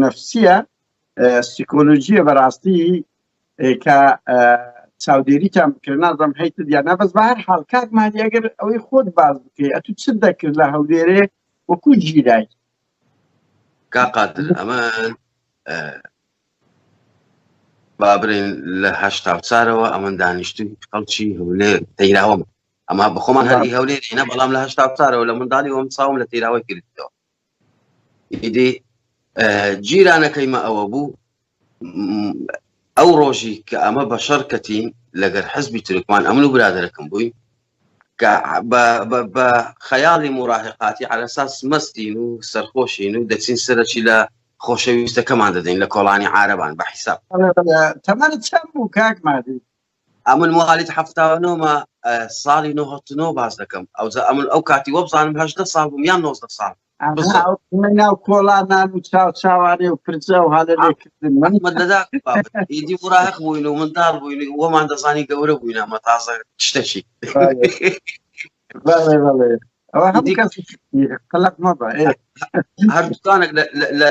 نەفسیە سیکۆلۆژیە بەڕاستی کە چاودێریتان بکرد نازم هەیت یان نە بەس بە هەر حاڵ کاک مادی ئەگەر ئەوەی خۆت باز بکەی ئەتو چ دەکرد لە هەولێرێ وەکو گیرای؟ کا قادر ئەمە با برێن لە هەشتا و چارەوە ئەمن دانیشتوی خەڵکی هەولێر تەیراوەم ئەما بەخۆمان هەری هەولێرینە بەڵام لە هەشتا و چارەوە لە منداڵی وەم چاوم لە تەیراوەی کردەوە ئیدی جیرانەکەیمە ئەوە بوو ئەو ڕۆژی کە ئەمە بە شەڕ کەتین لەگەر حزبی تورکمان ئەمن و برادەرەکەم بووین کە بە خەیاڵی مراهقاتی عەلەساس مەستین و سەرخۆشین و دەچین سەرەکی لە خۆشەویستەکەمان دەدەین لە کۆڵانی عارەبان بە حیساب. تەمەنت چەند بوو کاک مادی؟ ئەمن موالید 79مە ساڵی 99 باس دەکەم ئەوجا ئەمن ئەو کاتی وەبزانم 18 ساڵ بووم یان 19 ساڵ. ناو کۆڵانان و چاو چاوانێ و پرجە و هالە لێکردن من دەدا ئیدی مراهق بووین و منداڵ بووین وەمان دەزانی گەورە بووین ئەمە تازە شتەکی ئەوە هەموو کەس قەلەق مەبە هەر دوکانێک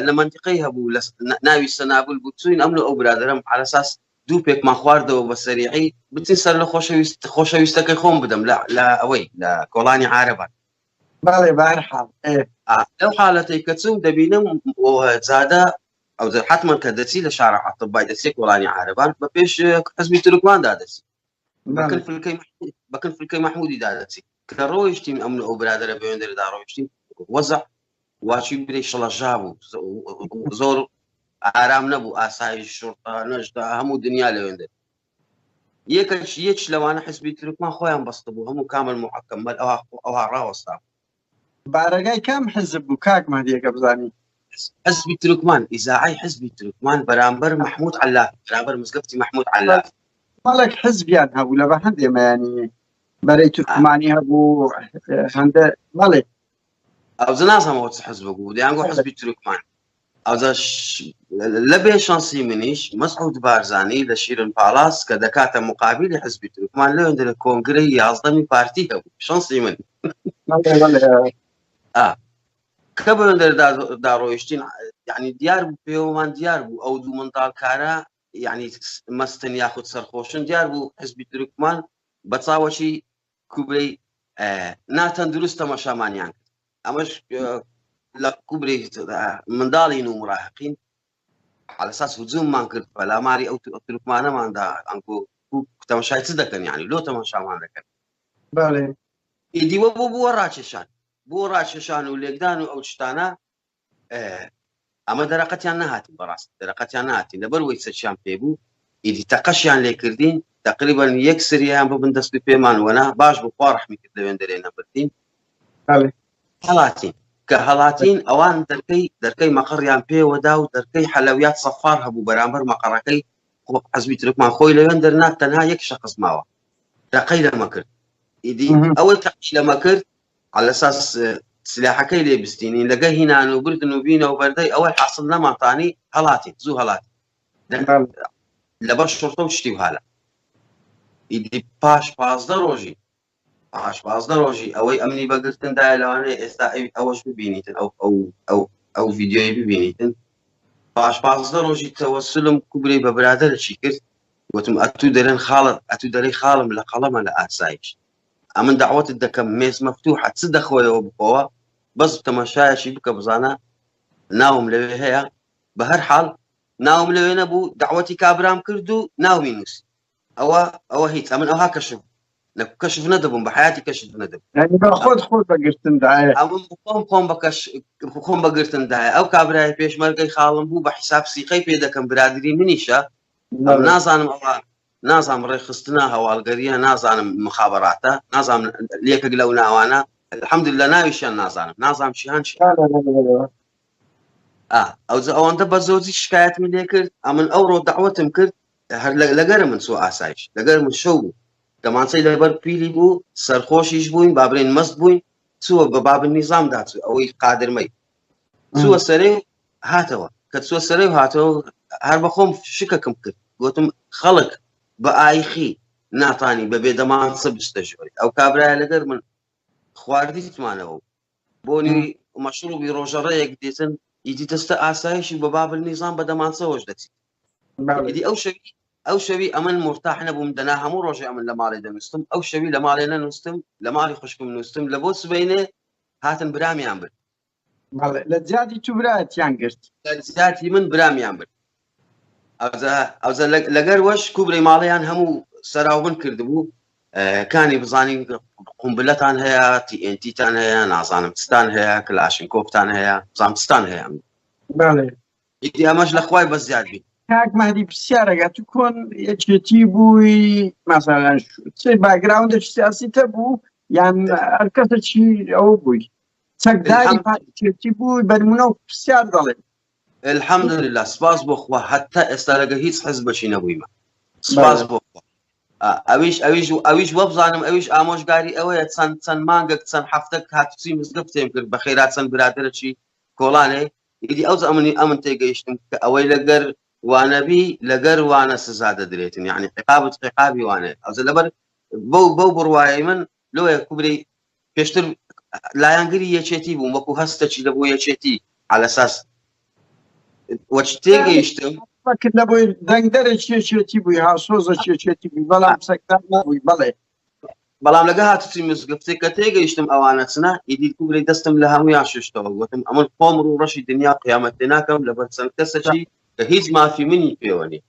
لە منتیقەی هەبوو لە ناوی سەنابل بوو چوین ئەمن و ئەو برادەرم عەلەساس دوو پێکمان خواردەوە بە سەریعی بچین سەر لە خۆشەویست خۆشەویستەکەی خۆم بدەم لە ئەوەی لە کۆڵانی عارەبان بەڵێ بەهەرحاڵ لەو حالەتەی کە چوم دەبینم زادە ئەو حتمما کە دەچی لە شارە عەتبای دەچێت کۆڵانی عارەبان بە پێش حزبی تورکماندا دەچی بەکن فلکەی بەکن فلکەی مەحمودی دادەچی کە ڕۆیشتین ئەمن ئەو برادرە بەوێندردا ڕۆیشتین وەزع واچی برێ شڵەژا بوو زۆر ئارام نەبوو ئاسایش شرطە نەژدا هەموو دنیا لەوێندر یەکەش یەک لەوانە حزبی تورکمان خۆیان بەستبوو هەموو کامل معەکەمەل ئەوها ئەوها ڕاوەستا. بارەگای کام حزب بوو کاک مەهدی ئەگەر بزانی؟ حزبی تورکمان، ئیزاعەی حزبی تورکمان بەرامبەر مەحمود عەلاف، بەرامبەر مزگەفتی مەحمود عەلاف. کۆمەڵێک حزبیان هەبوو لە بە هەندێ مەیانی بەرەی تورکمانی هەبوو هەندە بەڵێ. ئەوجا نازانم ئەوە چ حزبێک بوو دەیانگۆ حزبی تورکمان. ئەوجا لە بێ شانسی منیش مەسعود بارزانی لە شیرن پاڵاس کە دەکاتە مقابلی حزبی تورکمان لەوێندە لە کۆنگرەی یازدەمی پارتی هەبوو شانسی من کە بەوێندەر داڕۆیشتین یعنی دیار بوو پێوەمان دیار بوو ئەو دوو منداڵکارە یعنی مەستن یاخود سەرخۆشن دیار بوو حزبی تورکمان بە چاوەکی کوبرەی ناتەندروست تەماشامانیان کرد ئەمەش لە کوبری منداڵین و مراهقین على اساس هجوممان کرد پەلاماری ئەو تورکمانەماندا ئەنکۆ تەماشای چ دەکەن یعنی لۆ تەماشامان دەکەن بەڵێ ئیدی وە بۆ بووە ڕاکێشان بۆ ڕاکێشان و لێکدان و ئەو شتانە ئەمە دەرەقەتیان نەهاتین بەڕاست دەرەقەتیان نهاتین لەبەر وەی چەکیان پێ بوو ئیدی تەقەشیان لێکردین تقریبا یەک سریان ببن دەست پێمان وەنا باش بوو خوا ڕەحمی کرد لەوێن دەرێ نەبردین هەڵاتین کە هەڵاتین ئەوان دەرکەی دەرکەی مەقڕیان پێوەدا و دەرکەی حەلەویات سەفار هەبوو بەرامبەر مەقەڕەکەی حەزبی ترکمان خۆی لەوێن دەرنا تەنها یەک شخص ماوە تەقەی لەمە کرد ئیدی ئەوەی تەقی لەمە کرد على اساس سلاحەکەی لێ بستینین لەگە هینان و بردن و بینە و بەردەی ئەوەی حاصل نەماتانی هەڵاتین زوو هەڵاتین لەبەر شرطە و شتی و هالە ئیدی پاش 15 ڕۆژی پاش 15 ڕۆژی ئەوەی ئەمنی بەگرتن دایە لەوانەیە ئێستا ئەوی ئەوەش ببینیتن ئەو ئەو ئەو ئەو ڤیدیۆی ببینیتن پاش 15 ڕۆژی تەوەسلم کوبرەی بە برادەرەکی کرد وتم ئەتوو دەرێن خاڵت ئەتوو دەرەی خاڵم لە قەڵەمە لە ئاسایش ئەمن دەعوەتت دەکەم مێز مەفتوحە چ دەخۆیەوە بخۆوە بەس تەماشایەکی بکە بزانە ناوم لەوێ هەیە بە هەر حاڵ ناوم لەوێ نەبوو دەعوەتی کابرام کرد و ناومی نووسی ئەوە ئەوە هیچ ئەمن ئەوها کەشف کەشف نەدەبووم بە حیاتی کەشف نەدەبوو یعنی بە خۆت خۆت بەگرتن دایە ئەمن خۆم خۆم بە کەش خۆم بەگرتن دایە ئەو کابرای پێشمەرگەی خاڵم بوو بە حیساب سیقەی پێ دەکەم برادری منیشە نازانم ئەوە نازانم ڕێکخستنە هەواڵگەریە نازانم مخابراتە نازانم لێکێک لەو ناوانە الحمدلله ناویشیان نازانم نازانم چیان چی ئەو ئەوەندە بە زۆزی شکایەتم لێ کرد ئەمن ئەوڕۆ داوەتم کرد هەر لەگەر من چوە ئاسایش لەگەر من شەو بوو دەمانچەی لەبەر پیلی بوو سەرخۆشیش بووین بابرێن مەست بووین چووە بە باب نیزام داچوو ئەوەی قادرمەی چووە سەرێ هاتەوە کە چوە سەرێ و هاتەوە هەر بەخۆم شکەکم کرد گوتم خەڵک بە ئایخی ناتانی بە بێدەمانچە بچتە ژۆری ئەو کابرایە لەگەر من خواردیتمانەوە بۆنی مەشروبی ڕۆژەڕەیەک دێتن. ئیدی دەستە ئاسایشی بە بابل نیزام بە دەمانچەوەش دەچیت. ئیدی ئەو شەوی ئەو شەوی ئەمن مورتاح نەبووم دەنا هەموو ڕۆژێ ئەمن لە ماڵێ دەنووستم ئەو شەوی لە ماڵێ نەنووستم لە ماڵی خوشکم نووستم لە بۆ سبەینێ هاتن برامیان برد. بەڵێ لە جیاتی تو برایەتیان گرت. لە جیاتی من برامیان برد. ئەوجا ئەوجا لەگەر وەش کوبرەی ماڵیان هەموو سەراوبن کردبوو کانی بزانین قومبلەتان هەیە تیئنتیتان هەیە نازانم چتان هەیە کلاشینکۆفتان هەیە بزانم چتان هەیە. بەڵێ. ئیدی ئەمەش لە خوای بەس زیاد بی. کاک مەهدی پرسیارێک ئەتو کۆن یەکێتی بووی مەسەلەن چ باگراوندێکی سیاسی تەبوو یان هەر کەسێکی ئەوە بووی چەکداری پارتیەتی بووی بەرمونە و پرسیار دەڵێ. الحمدلله سپاس بۆ خوا هەتا ئێستا لەگە هیچ حزبەکی نەبوویمە سپاس بۆ خوا ئەویش ئەویش و ئەویش وەبزانم ئەویش ئامۆژگاری ئەوەیە چەند چەند مانگەک چەند هەفتەک هاتوچی مزگەفتێم کرد بە خێرا چەند برادەرەکی کۆڵانێ ئیدی ئەوجا ئەمنی ئەمن تێگەیشتم کە ئەوەی لەگەر وانەبی لەگەر وانە سزا دەدرێتن یعنی عقابت عقابی وانەیە ئەوجا لەبەر بەو بەو بڕوایەی من لۆیە کوبرەی پێشتر لایەنگری یەکێتی بووم وەکو هەستەکی لە بۆ یەکێتی عەلەساس وەچ تێگەیشتم فکر لە بۆی دەنگدەرێکی یەکێتی بووی هاوسۆزەکی یەکێتی بووی بەڵام سەکتار نەبووی بەڵێ. بەڵام لەگە هاتوچی مزگەفتێ کە تێگەیشتم ئەوانە چنە ئیدی کوبرەی دەستم لە هەموویان شوشتەوە گوتم ئەمن خۆم ڕوو ڕەشی دنیا قیامەت تێ ناکەم لەبەر چەند کەسەکی کە هیچ مافی منی پێوە نییە.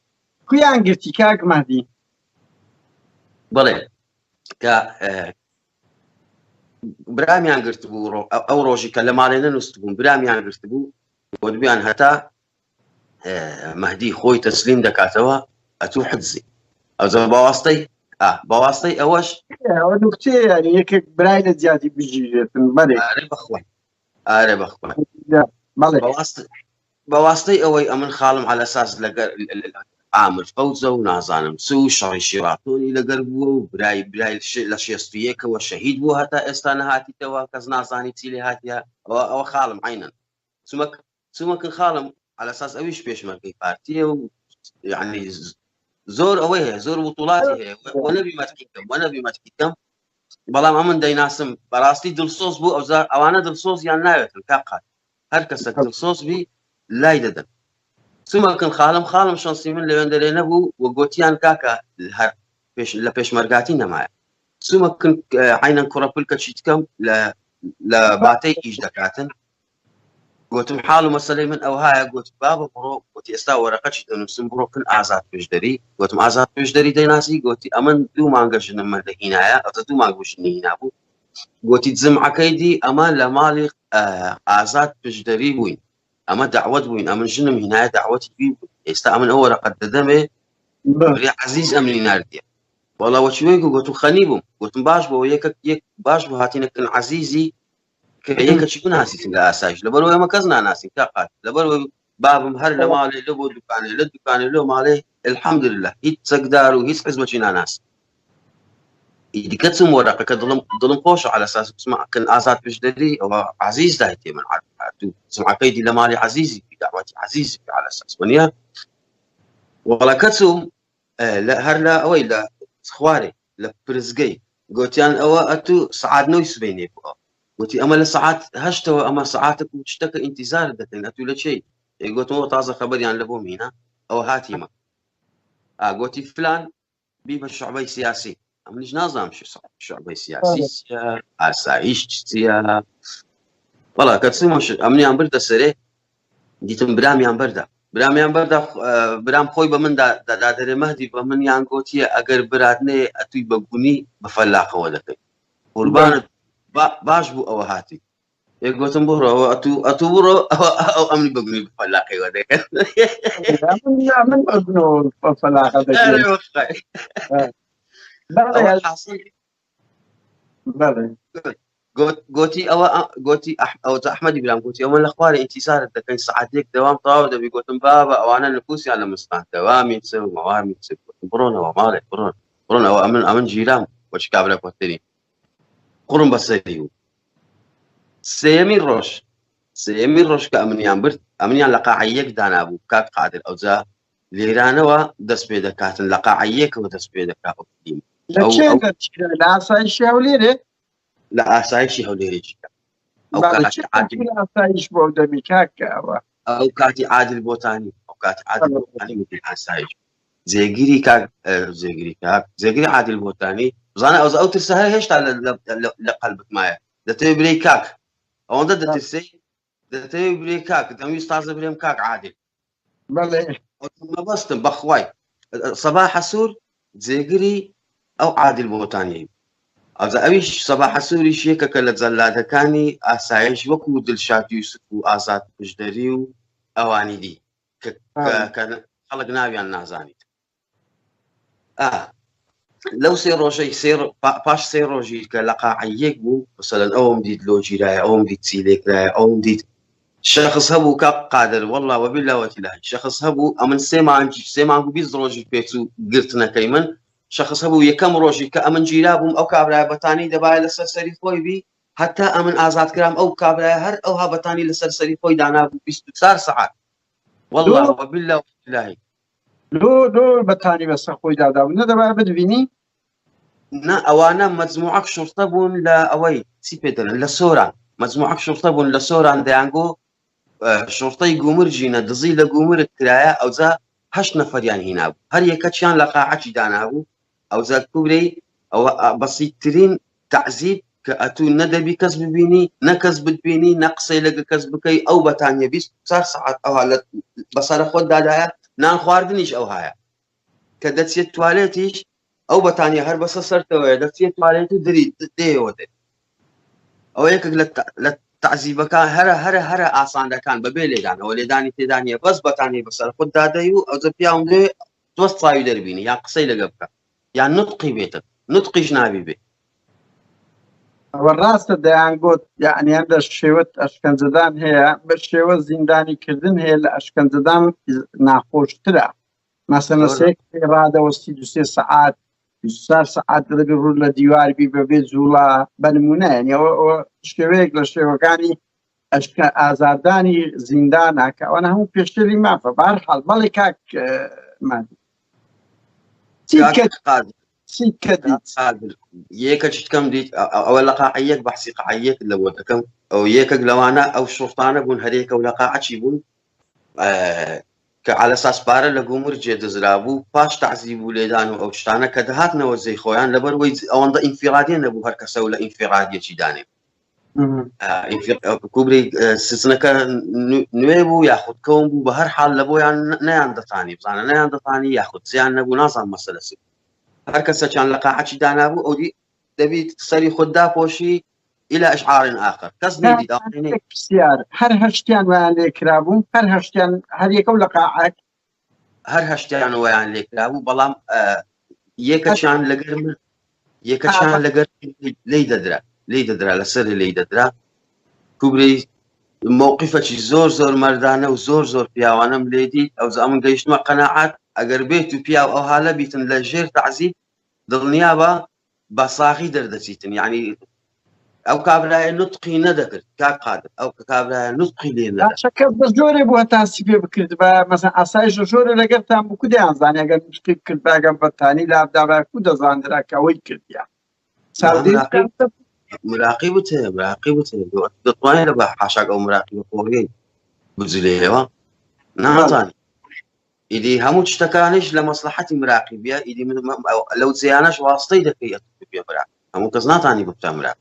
کویان گرتی کاک مەهدی؟ بەڵێ کە برامیان گرتبوو ئەو ڕۆژی کە لە ماڵێ نەنووسبوون برامیان گرتبوو گوتبیان هەتا مەهدی خۆی تەسلیم دەکاتەوە ئەتوو حجزی ئەوجا بەواستەی بەواستەی ئەوەش ئەوە نوکتەیە یانی یەکێک برای لە جیاتی بگیرێتن بەرێ ئارێ بەخوای ئارێ بەخوای بەڵێ بەواستەی ئەوەی ئەمن خاڵم عەلەساس لەگەر عامر فەوزە و نازانم چ و شەڕی شیڕاتۆنی لەگەر بووە و برای برای لە شێست و یەکەوە شەهید بووە هەتا ئێستا نەهاتیتەوە کەس نازانی چی لێ هاتیە ئەوە ئەوە خاڵم عەینەن چمەک چمەکن خاڵم عەلەساس ئەویش پێشمەرگەی پارتیە و یعنی زۆر ئەوەی هەیە زۆر وتوڵاتی هەیە وەنەبی مەتحی کەم وەنەبی مەتحی کەم بەڵام ئەمن دەیناسم بەڕاستی دڵسۆز بوو ئەوزا ئەوانە دڵسۆزیان ناوێتن کاک قادر هەر کەسەک دڵسۆز بی لای دەدەن چمەکن خاڵم خاڵم شەنسی من لەوێندەرێ نەبوو و گۆتیان کاکە هەر پێش لە پێشمەرگاتی نەمایە چمەکن عینەن کوڕە پلکە چیتکەم لە لە باتەی ئیش دەکاتن گۆتم حاڵ و مەسەلەی من ئەوهایە گۆتی بابە بڕۆ گۆتی ئێستا وەرەقەچی دەنووسم بڕۆ کن ئازاد پێشدەری گۆتم ئازاد پێشدەری دەیناسی گۆتی ئەمن دوو مانگە ژنم مردە هینایە ئەتە دوو مانگ بوو ژنی هینابوو گۆتی جمعەکەی دی ئەمە لە ماڵی ئازاد پشدەری بووین ئەمە داوت بووین ئەمن ژنم هینایە داوەتی بی ئێستا ئەمن ئەو وەرەقەت دەدەمێ عەزیز ئەمنی ناردیە وەڵا وەچی وەی گوتم خەنی بووم گوتم باش بۆ یەکە یەک باش بۆ هاتینەکن عەزیزی کە یەکەکی بناسیتن لە ئاسایش لەبەرەوە ئێمە کەس ناناسین تا قات لەبەرەوە بابم هەر لە ماڵێ لە بۆ دوکانێ لە دوکانێ لۆ ماڵێ الحمدلله هیچ چەکدار و هیچ حزبەکی ناناس ئیدی کە چووم وەرەقەکە دڵم دڵم خۆشە على اساس بسمع کن ئازاد پشدەری ئەوە عزیز دایتێ من هاتوو سمعەکەی دی لە ماڵی عزیزی بی داوەتی عزیزی بی على اساس وەنیە وەڵا کە چووم لە هەر لە ئەوەی لە خوارێ لە پرسگەی گۆتیان ئەوە ئەتوو سەعات نۆی سبەینێ بوو ئەوە گوتی ئەمە لە سەعات هەشتەوە ئەمە سەعاتێک و شتەکە ئینتیزارت دەکەین ئەتوو لە چێی ئێ گۆتمەوە تازە خەبەریان لە بۆم هینا ئەوە هاتیمە ئا گۆتی فلان بی بە شعبەی سیاسی ئەمنیش نازانم شعبەی سیاسی چیە ئاسایش چیە وەڵا کە چوومە ئەمنیان بردە سەرێ دیتم برامیان بەردا برامیان بەردا برام خۆی بە من دادەرێ مەهدی بە منیان گۆتیە ئەگەر برات نێ ئەتووی بە گونی بە فەلاقەوە دەکەی قوربانت باش بوو ئەوە هاتی ئێ گۆتم بڕۆ ئەوە ئەتوو ئەتوو بڕۆ ئەو ئەمنی بە گونی بە فەلاقەوە دەکەن من بە گونەوە بە فەلاقە دەکەن بەڵێ گۆتی ئەوە گۆتی ئەوە ئەحمەدی برام گوتی ئەوە لە خوارێ ئینتیزارت دەکەین سەعات یەک دەوام تەواو دەبی گوتم بابە ئەوانە نفوسیان لە مستان دەوامی چ و مەوامی چ گوتم بڕۆنەوە ماڵێ بڕۆن بڕۆنەوە ئەمن ئەمن گیرام وەچ کابرا کۆتری قوڕم بەسەری بوو سێیەمین ڕۆژ سێیەمین ڕۆژ کە ئەمنیان برد ئەمنیان لە قاعە یەک دانابوو کاک قادر ئەوجا لێرانەوە دەست پێ دەکاتن لە قاعە یەکەوە دەست پێ دەکات ئەو فلیم لە چێ دەرچکرا لە ئاسایشی هەولێرێ لە ئاسایشی هەولێرێکی. ئەو کاتی عادل ئاسایش بۆ دەمی کاکە ئەوە ئەو کاتی عادل بۆتانی ئەو کاتی عادل بۆتانی مدیر ئاسایش جێگیری کاک جێگیری کاک جێگیری عادل بۆتانی بزانە ئەو ئەو ترسە هەر هێشتا لە قەلبت مایە دەتەوێت برێی کاک ئەوەندە دەترسی دەتەوێت برێ کاک دەمویست تازە برێم کاک عادل بەڵێ مەبەستم بەخوای سەبا حەسوور جێگری ئەو عادل بۆتانی ئەوجا ئەویش سەبا حەسووریش یەکەکە لە جەلادەکانی ئاسایش وەکو دلشاد یوسف و ئازاد پشدەری و ئەوانی دی کە خەڵک ناویان نازانیت لەو سێ ڕۆژەی سێ پاش سێ ڕۆژی کە لە قاعەیەک بوو مثلەن ئەوم دیت لۆ گیرایە ئەوم دیت چی لێکرایە ئەوم دیت شخص هەبوو کاک قادر والله وبالله وتالله شخص هەبوو ئەمن سێ مانگ سێ مانگ و 20 ڕۆژی پێچوو گرتنەکەی من شخص هەبوو یەکەم ڕۆژی کە ئەمن گیرا بووم ئەو کابرای بەتانی دەبایە لەسەر سەری خۆی بی هەتا ئەمن ئازاد کرام ئەو کابرای هەر ئەوها بەتانی لەسەر سەری خۆی دانابوو 24 سەعات والله وبالله وتالله لۆ لۆ بەتانی بەسەر خۆی دادابوو نەدەبا بتبینی نا ئەوانە مەجموعەک شوڕتە بوون لە ئەوەی چی پێ دەڵێن لە سۆران مەجموعەک شوڕتە بوون لە سۆران دەیانگۆ شوڕتەی گومرجینە دزی لە گومرگ کرایە ئەوجا هەشت نەفەریان هینابوو هەر یەکەچیان لە قاعەکی دانابوو ئەوجا کوبرەی ئەوە بەسیترین تەعزیب کە ئەتوو نە دەبی کەس ببینی نە کەس بتبینی نە قسەی لەگە کەس بکەی ئەو بەتانیە 24 سەعات ئەوها لە بەسەرە خۆت دادایە نان خواردنیش ئەوهایە کە دەچێت توالێتیش ئەو بەتانیە هەر بەسە سەرتەوەیە دەچێت توالێت و دری دێەوە دێ ئەوە یەکێک لە تەعزیبەکان هەرە هەرە هەرە ئاسانەکان بەبێ لێدانەوە لێدانی تێدانە بەس بەتانی بەسەر خۆت دادەی و ئەوجە پیاوم لێ دۆست چاوی دەربینی یان قسەی لەگە بکە یان نطقی بێتە نطقیش نابی بێ. ئەوە ڕاستە دەیانگوت یعنی هەندە شێوەت ئەشکەنجەدان هەیە بە شێوە زیندانی کردن هەیە لە ئەشکەنجەدان ناخۆشترە مەسەلەن سێ ڕادەوەستی دو سێ سەعات 24 سەعات دەبێ ڕوو لە دیوار بی بەبێ جوڵە بە نمونە یعنی ئەوە شێوەیەک لە شێوەکانی ئەشکە ئازاردانی زیندانە کە ئەوانە هەموو پێشتری مافە بارحاڵ بەڵێ کاک مادی یەکە چکەم دیت ئەوە لە قاعەیەک بەحسی قاعەیەک لە بۆ دەکەم ئەو یەکێک لەوانە ئەو شوڕتانە بوون هەرێکە و لە قاعەچی بوون کە عەلە ساس پارە لە گومر جێ دزرابوو پاش تەعزیب و لێدان و ئەو شتانە کە دەهاتنەوە جێی خۆیان لەبەر وەی ئەوەندە ئینفیرادیە نەبوو هەر کەسە و لە ئینفیرادیەکی دانێ کوبری سزنەکە نوێ بوو یاخود کەون بوو بە هەر حال لە بۆیان نیان دەتانی بزانە نیان دەتانی یاخود زیان نەبوو نازان مەسەلە هەر کەسەچیان لە قاعەکی دانابوو ئەو دەبیت سەری خۆت داپۆشی إلى إشعار آخر کەس نەیدیت ئەو پرسیار هەر هەشتیان وایان لێ کرابوو هەر هەشتیان هەر یەکە و لە قاعەک هەر هەشتیان وایان لێ کرابوو بەڵام یەکەچیان لەگەر من یەکەچیان لەگەر لی دەدرا لی دەدرا لەسەر لی دەدرا کوبری موقفەکی زۆر زۆر مەردانە و زۆر زۆر پیاوانم لێدی ئەو من گەیشتمە قەناعات ئەگەر بێت و پیاو ئەو حالە بیتن لە ژێر تعزیب دڵنیابە بە ساغی دەردەچیتن یعنی ئەو کابرایە نوتقی نەدەکرد کاک قادر ئەو کابرایە نوتقی لێ نەدا باشە کەس بە جۆرێ بوو هەتا سی پێ بکرد بە مەسەن ئاسایش لە جۆرێ لەگەرتان بوو کو دەیانزانی ئەگەر نوتقی بکرد بە ئەگەر بەتانی لابدابا کو دەزاندرا کە ئەوەی کردیە چاودێری مراقب مراقبت هەیە مراقبت هەیە دەتوانێت لە بە حاشاک ئەو مراقبە خۆڕیەی بجلێەوە نازانێت ئیدی هەموو شتەکانیش لە مەسلحەتی مراقیبە ئیدی لەو جیانەش واستەی دەکەی بێ مراق هەموو کەس ناتانی ببتە مراق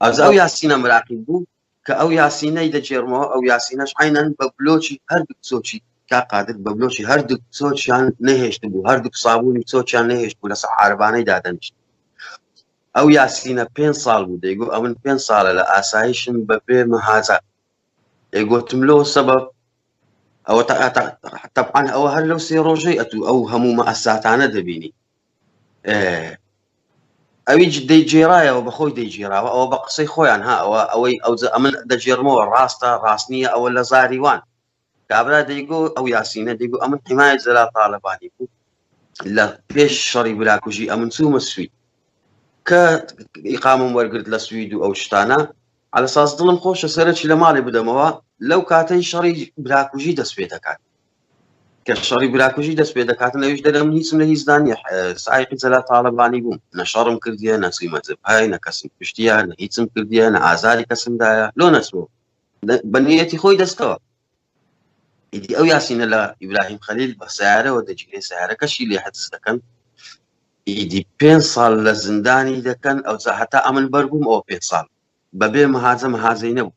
ئەز ئەو یاسینە مراقیب بوو کە ئەو یاسینەی دەگێڕمەوە ئەو یاسینەش عینەن بە بلۆچی هەردوو چۆچی کا قادر بە بلۆچی هەردوو چۆچیان نەهێشت بوو هەردوو سابوونی چۆچیان نەهێشت بوو لەسەر عارەبانەی دادەنیشت ئەو یاسینە پێ ساڵ بوو دەیگو ئەمن پێ ساڵە لە ئاسایشم بە بێ مەهازە گوتم لۆ سەبەب ئەوە تەبعەن ئەوە هەر لەو سێ ڕۆژەی ئەتوو ئەو هەموو مەئەساتانە دەبینی ئەوی دەیگێڕایەوە بەخۆی دەیگێراوە ئەوە بە قسەی خۆیان ها ئەوە ئەوەی ئەو ئەمن دەگێڕمەوە ڕاستە ڕاست نییە ئەوە لە زاری وان کابرا دەیگۆ ئەو یاسینە دەیگۆ ئەمن حمایە جەلال تاالبانی بوو لە پێش شەڕی براکوژی ئەمن چوومە سوید کە ئیقامم وەرگرت لە سوید و ئەو شتانە عەلە ساس دڵم خۆشە سەرەکی لە ماڵێ بدەمەوە لەو کاتەی شەڕی براکوژی دەست پێ دەکات. کە شەڕی براکوژی دەست پێ دەکاتن ئەویش دەرێ من هیچم لە هیچدا نییە سایقی جەلال تاڵەبانی بووم نە شەڕم کردیە نە چوویمە جبهەی نە کەسم کوشتیە نە هیچم کردیە نە ئازاری کەسم دایە لۆ نەچووە بە نیەتی خۆی دەستەوە ئیدی ئەو یاسینە لە ئیبراهیم خەلیل بە سیارەوە دەگیرێ سیارەکەشی لێ حەجز دەکەن ئیدی پێ ساڵ لە زیندانی دەکەن ئەوجا هەتا ئەمن بەربووم ئەوە پێ ساڵ بەبێ مەهاجە مەهاجەی نەبوو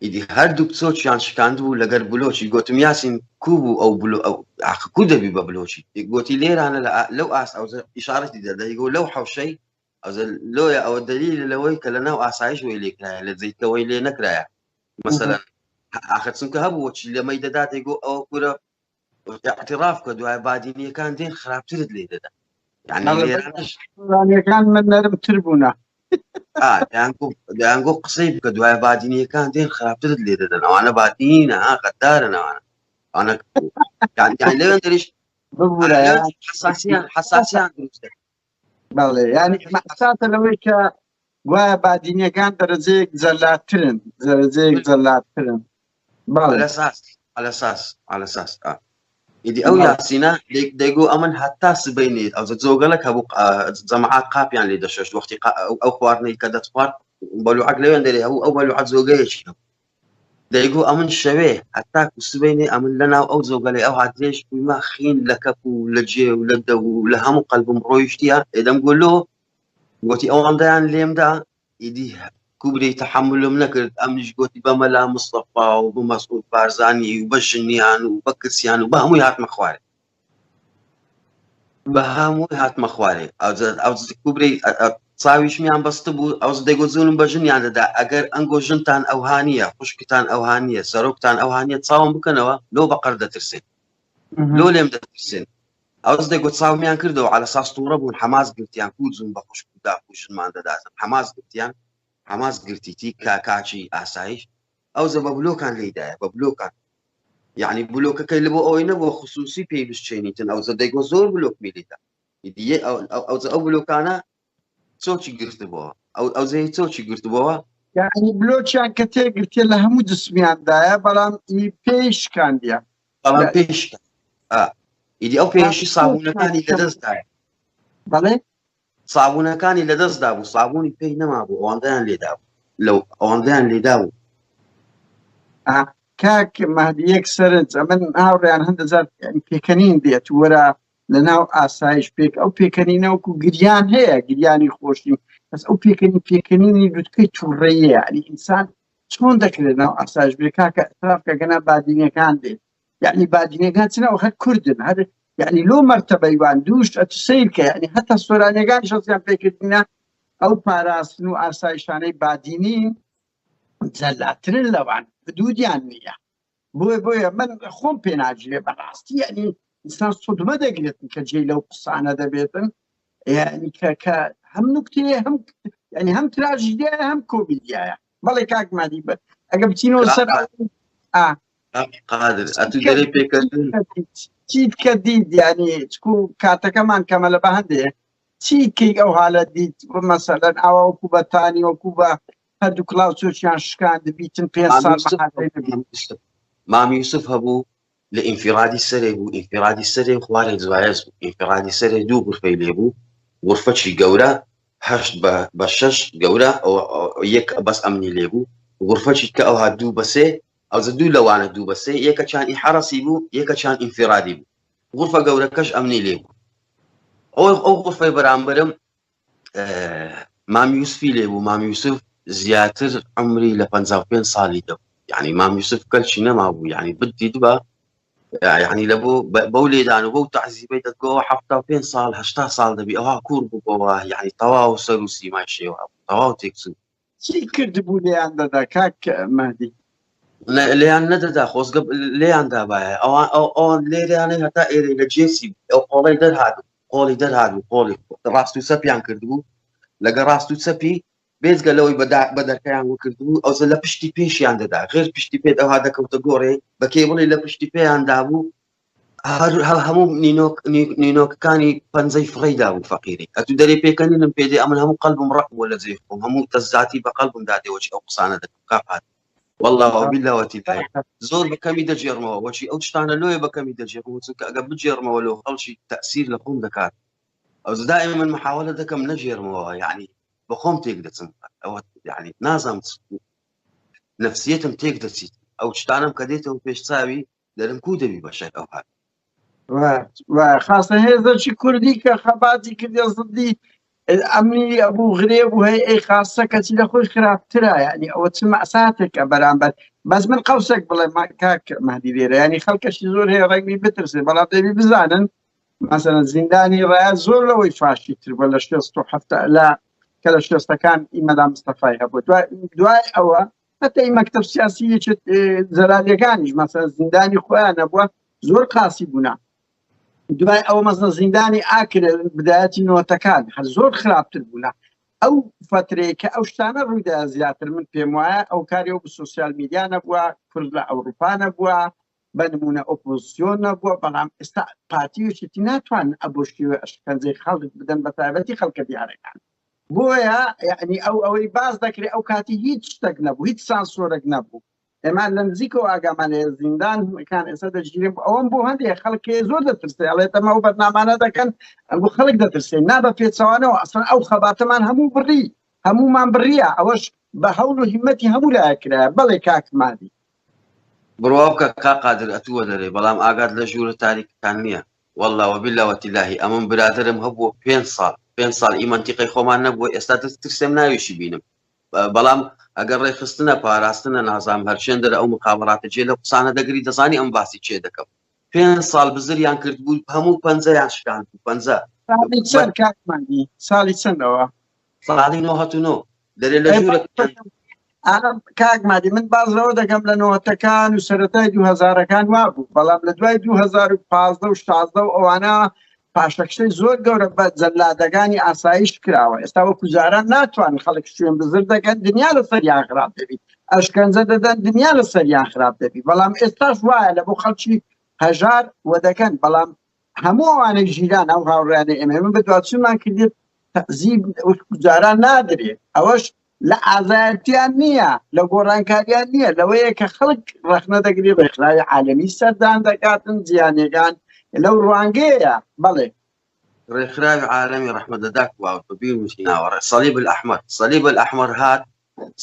ئیدی هەردووک چۆکیان شکاندبوو لەگەر بلۆکی گۆتم یاسین کو بوو ئەو بلو ئەو ئاخ کو دەبی بە بلۆکی گۆتی لێرانە لە لەو ئاست ئەو ئیشارەتی دەدەیگۆ لەو حەوشەی ئەوزە لۆیە ئەوە دەلیل لەوەی کە لە ناو ئاسایش وەی لێکرایە لە جێیکەوەی لێ نەکرایە مەسەلەن ئاخر چونکە هەبوو وەچی لەمەی دەدا دەیگۆ ئەوە کورە اعتراف کە دوای بادینیەکان دێن خراپترت لێ دەدا یعنی من نەرمتر بوونە دەیانگۆ قسەی بکە دوای بادینیەکان دێن خراپترت لێ دەدەن ئەوانە بادینە ها غەدارن ئەوانە ئەوانە یان لەوێن دەریش حساسیان حساسیان دروست دەکەن بەڵێ ینی مەساتە لەوەی کە گوایە بادینیەکان دەرەجەیەک جەلاترن دەرەجەیەک جەلاترن على اساس ئیدی ئەو یاسینە دەیگو ئەمن هەتا سبەینێ ئەو جۆگەلە هەبوو جەماعات قاپیان لێ دەشێشت وەختی ئەو خواردنەی کە دەتخوارد بەلوعەک لەوێن دەرێ هەبوو ئەو بەلوعە جۆگەیەکی هەبوو دەیگو ئەمن شەوێ هەتاکو سبەینێ ئەمن لەناو ئەو جۆگەلەی ئەو درێژ بوویمە خین لە کەپ و لە جێ و لە دەو و لە هەموو قەلبم ڕۆیشتیە ئێدەم گۆ لۆ گۆتی ئەوەندەیان لێمدا ئیدی کوبری تەحەمولم نەکرد ئەمنیش گۆتی بە مەلا مستەفا و بە مەسعود بارزانی و بە ژنیان و بە کچیان و بە هەمووی هاتمە خوارێ بە هەمووی هاتمە خوارێ ئەو کوبری چاویشمیان بەست بوو ئەو دەگۆ زوونم بە ژنیان دەدا ئەگەر ئەنگۆ ژنتان ئەوها نییە خوشکتان ئەوها نییە سەرۆکتان ئەوها نییە چاوم بکەنەوە لۆ بەقەر دەترسێن لۆ لێم دەترسێن ئەوز دەگۆ چاومیان کردەوە عەلە ساس تووڕە بوون حەماس گرتیان کوو جوون بە خوشک و داک و ژنمان دەداتن حەماس گرتیان حەماس گرتیتی کاکاچی ئاسایش ئەوزە بە بلۆکان لێیدایە بە بلۆکان یعنی بلۆکەکەی لە بۆ ئەوەی نەبووە خصوصی پێی بشچێنیتن ئەوزە دەیگۆ زۆر بلۆکمی لێدا ئەوزە ئەو بلۆکانە چۆکی گرتبەوە ئەو ئەوزەی چۆکی گرتبەوە یعنی بلۆکیان کە تێگرتێ لە هەموو جسمیاندایە بەڵام پێی شکاندیە بەڵام پێی شکان ئیدی ئەو پێشی سابوونەکانی لەدەستدایە بەڵێ سابوونەکانی لەدەستدا بوو سابوونی پێی نەمابوو ئەوەندەیان لێدا بوو لەو ئەوەندەیان لێدا بوو کاک مەهدی یەک سەرنج ئەمن هاوڕیان هەندە جار پێکەنین دێت وەرە لە ناو ئاسایش پێک ئەو پێکەنینە وەکو گریان هەیە گریانی خۆشی بەس ئەو پێکەنی پێکەنینی لوتکەی تووڕەیە یعنی ئینسان چۆن دەکرێت ناو ئاسایش بێ کاکە ئەتراف کە گەنا بادینەکان دێت یعنی بادینەکان چنەوە هەر کوردن هەر یعنی لۆ مەرتەبەی وان دووش ئەتو سەیر کە یعنی هەتا سۆرانیەکان شەسیان پێکردنە ئەو پاراستن و ئاسایشانەی بادینی جەلاترن لەوان حدودیان نییە بۆیە بۆیە من خۆم پێ ناگیرێ بەڕاستی یعنی ئینسان سودمە دەگرێتن کە جێی لەو قسانە دەبێتن یعنی کە کە هەم نوکتەیە هەم یعنی هەم تراژیدیایە هەم کۆمیدیایە بەڵێ کاک مادی بە ئەگە بچینەوە سەر ئا قادر ئەتو دەرێ پێکردن چیت کە دیت یعنی چکو کاتەکەمان کەمە لە بە هەندێ چی کەی ئەو حالە دیت مەسەلەن ئاوا وەکو بەتانی وەکو بە هەردوو کڵاو چۆکیان شکاند بیتن پێ ساڵ مام یوسف هەبوو لە ئینفرادی سەرێ بوو ئینفرادی سەرێ خوارێ جوایەز بوو ئینفرادی سەرێ دوو غرفەی لێ بوو غرفەکی گەورە هەشت بە شەش گەورە یەک بەس ئەمنی لێ بوو غرفەکی کە ئەوها دوو بەسێ ئەوزە دوو لەوانە دوو بەسێ یەکەچان ئی حەڕەسی بوو یەکەچان ئینفرادی بوو غرفە گەورەکەش ئەمنی لێ بوو ئەو ئەو غرفەی بەرامبەرم مام یوسفی لێ بوو مام یوسف زیاتر عمری لە 55 ساڵی دەبوو یعنی مام یوسف کەلچی نەمابوو یعنی بدی بە یعنی لە بۆ بەو لێدان و بەو تعزیبەی دەتگەوە 75 ساڵ 80 ساڵ دەبی ئەوها کوور بووەوە یعنی تەواو سەر و سیمای شێوە تەواو تێکچوو چی کردبوو لێیان دەدا کاک مەهدی؟ لێیان نەدەدا خۆزگە لێیان دابایە ئەوان ئەو ئەوان لێریانە هەتا ئێرەی لە جێسی ئەو قۆڵی دەرهات قۆڵی دەرهات و قۆڵی ڕاست و چەپیان کردبوو لەگە ڕاست و چەپی بێجگە لەوەی بە دەرکەیان وکردبوو ئەوزە لە پشتی پێشیان دەدا غێر پشتی پێت ئەوها دەکەوتە گۆڕێ بە کێبڵی لە پشتی پێیان دابوو هەموو نینۆک نینۆکەکانی پەنجەی فڕێی دابوو فەقیری ئەتو دەرێ پێکەنینم پێ دێ ئەمن هەموو قەلبم ڕەق بووە لە جێی خۆم هەموو تەزاتی بە قەلبم دادێ وەچی ئەو قسانە دەکەم کاک قادر. والله وبالله وتیلای زۆر بە کەمی دەگێڕمەوە وەچی ئەو شتانە لۆیە بە کەمی دەگێڕمەوە چونکە ئەگە بگێڕمەوە لۆ خەڵکی تەسیر لە خۆم دەکات ئەو دائما من محاولە دەکەم نەگێڕمەوە یعنی بە خۆم تێک دەچم ئەوە یعنی نازانم نفسیەتم تێک دەچیت ئەو شتانم کە دێتەوە پێش چاوی دەرم کو دەبی بەشەر ئەو هات خاصە هێزەکی کوردی کە خەباتی کردە زدی ئەمنی ئەبوو غرێ بوو هەی ئەی خاصە کەچی لە خۆی خراپترە یعنی ئەوە چ مەساتێکە بەرامبەر بەس من قەوسێک بڵێ کاک مەهدی لێرە ینی خەڵکەشی زۆر هەیە ڕەنگی بترسێ بەڵام دەبی بزانن مەسەلەن زیندانی ڕایە زۆر لەوەی فاشی تر بووە لە 67 لە کە لە شێستەکان ئیمەلا مستەفای هەبوو دوای ئەوە هەتا ئی مەکتەب سیاسی یەکێت زەلالیەکانیش مەسەلەن زیندانی خۆیان نەبووە زۆر قاسی بوونە دوای ئەوە مەزنە زیندانی ئاکرێ بدایەتی نۆتەکان هەر زۆر خراپتر بوونە ئەو فترەیە کە ئەو شتانە ڕوویدا زیاتر من پێم وایە ئەو کاری ئەو سوسیال میدیا نەبووە کورد لە ئەوروپا نەبووە بە نمونە ئۆپۆزیسیۆن نەبووە بەڵام ئێستا پارتی یەکێتی ناتوان ئەبۆ شێوە ئەشکەنجەی خەڵک بدەن بە تایبەتی خەڵکە دیارەکان بۆیە یعنی ئەو ئەوەی باس دەکرێت ئەو کاتی هیچ شتێک نەبوو هیچ سانسۆرێک نەبوو ئێمە لە نزیکەوە ئاگامان لە زیندان کان ئێستا دەگیرێن ئەوەم بۆ هەندێک خەڵکی زۆر دەترسێ ئەڵێت ئەمە ئەو بەرنامانە دەکەن ئەنگۆ خەڵک دەترسێ نا بە پێچەوانەوە ئەسڵەن ئەو خەباتەمان هەموو بڕی هەموومان بڕیە ئەوەش بە هەوڵ و هیمەتی هەموو لایەک کرایە بەڵێ کاک مادی. بڕوا بکە کاک قادر ئەتووە دەرێ بەڵام ئاگات لە ژوورە تاریکەکان نییە واللە وباللە وتیلاهی ئەمن برادەرم هەبووە پێنج ساڵ پێنج ساڵ ئی مەنتیقەی خۆمان نەبووە ئێستا دەترسێم ناویشی بینم بەڵام ئەگەر ڕێکخستنە پاراستنە نازام هەرچێن دەرە ئەو مخابراتە جێ لەو قسانە دەگری دەزانی ئەم باسی چێ دەکەم پێنج ساڵ بزریان کرد بوو هەموو پەنجەیان شکاند بوو پەنجە ساڵی چەند کاک مادی ساڵی چەندەوە ساڵی 99 دەرێ لە ژوورە کاک مادی من باز لەوە دەکەم لە نۆتەکان و سەرەتای دوهزارەکان وابوو بەڵام لە دوای 2015 و 16 و ئەوانە پاشەکشەی زۆر گەورە بە جەلادەکانی ئاسایش کراوە ئێستا وەکو جاران ناتوان خەڵک شوێن بزر دەکەن دنیا لە سەریان خراپ دەبی ئەشکەنجە دەدەن دنیا لە سەریان خراپ دەبی بەڵام ئێستاش وایە لە بۆ خەڵکی هەژار وە دەکەن بەڵام هەموو ئەوانەی ژیران ئەو هاوڕیانە ئێمە من بەدواچونمان کردێت تەزیب جاران نادرێت ئەوەش لە ئازایەتیان نییە لە گۆڕانکاریان نییە لەوەیە کە خەڵک ڕەخنە دەگری ڕێکخراوی عالەمی سەردان دەکاتن جیانەکان لەو ڕوانگەیە بەڵێ. ڕێکخراوی عالەمی ڕەحمەت لە داک باوک بە بیر نووسیناوە ڕێ صلیب الاحمر صلیب الاحمر هات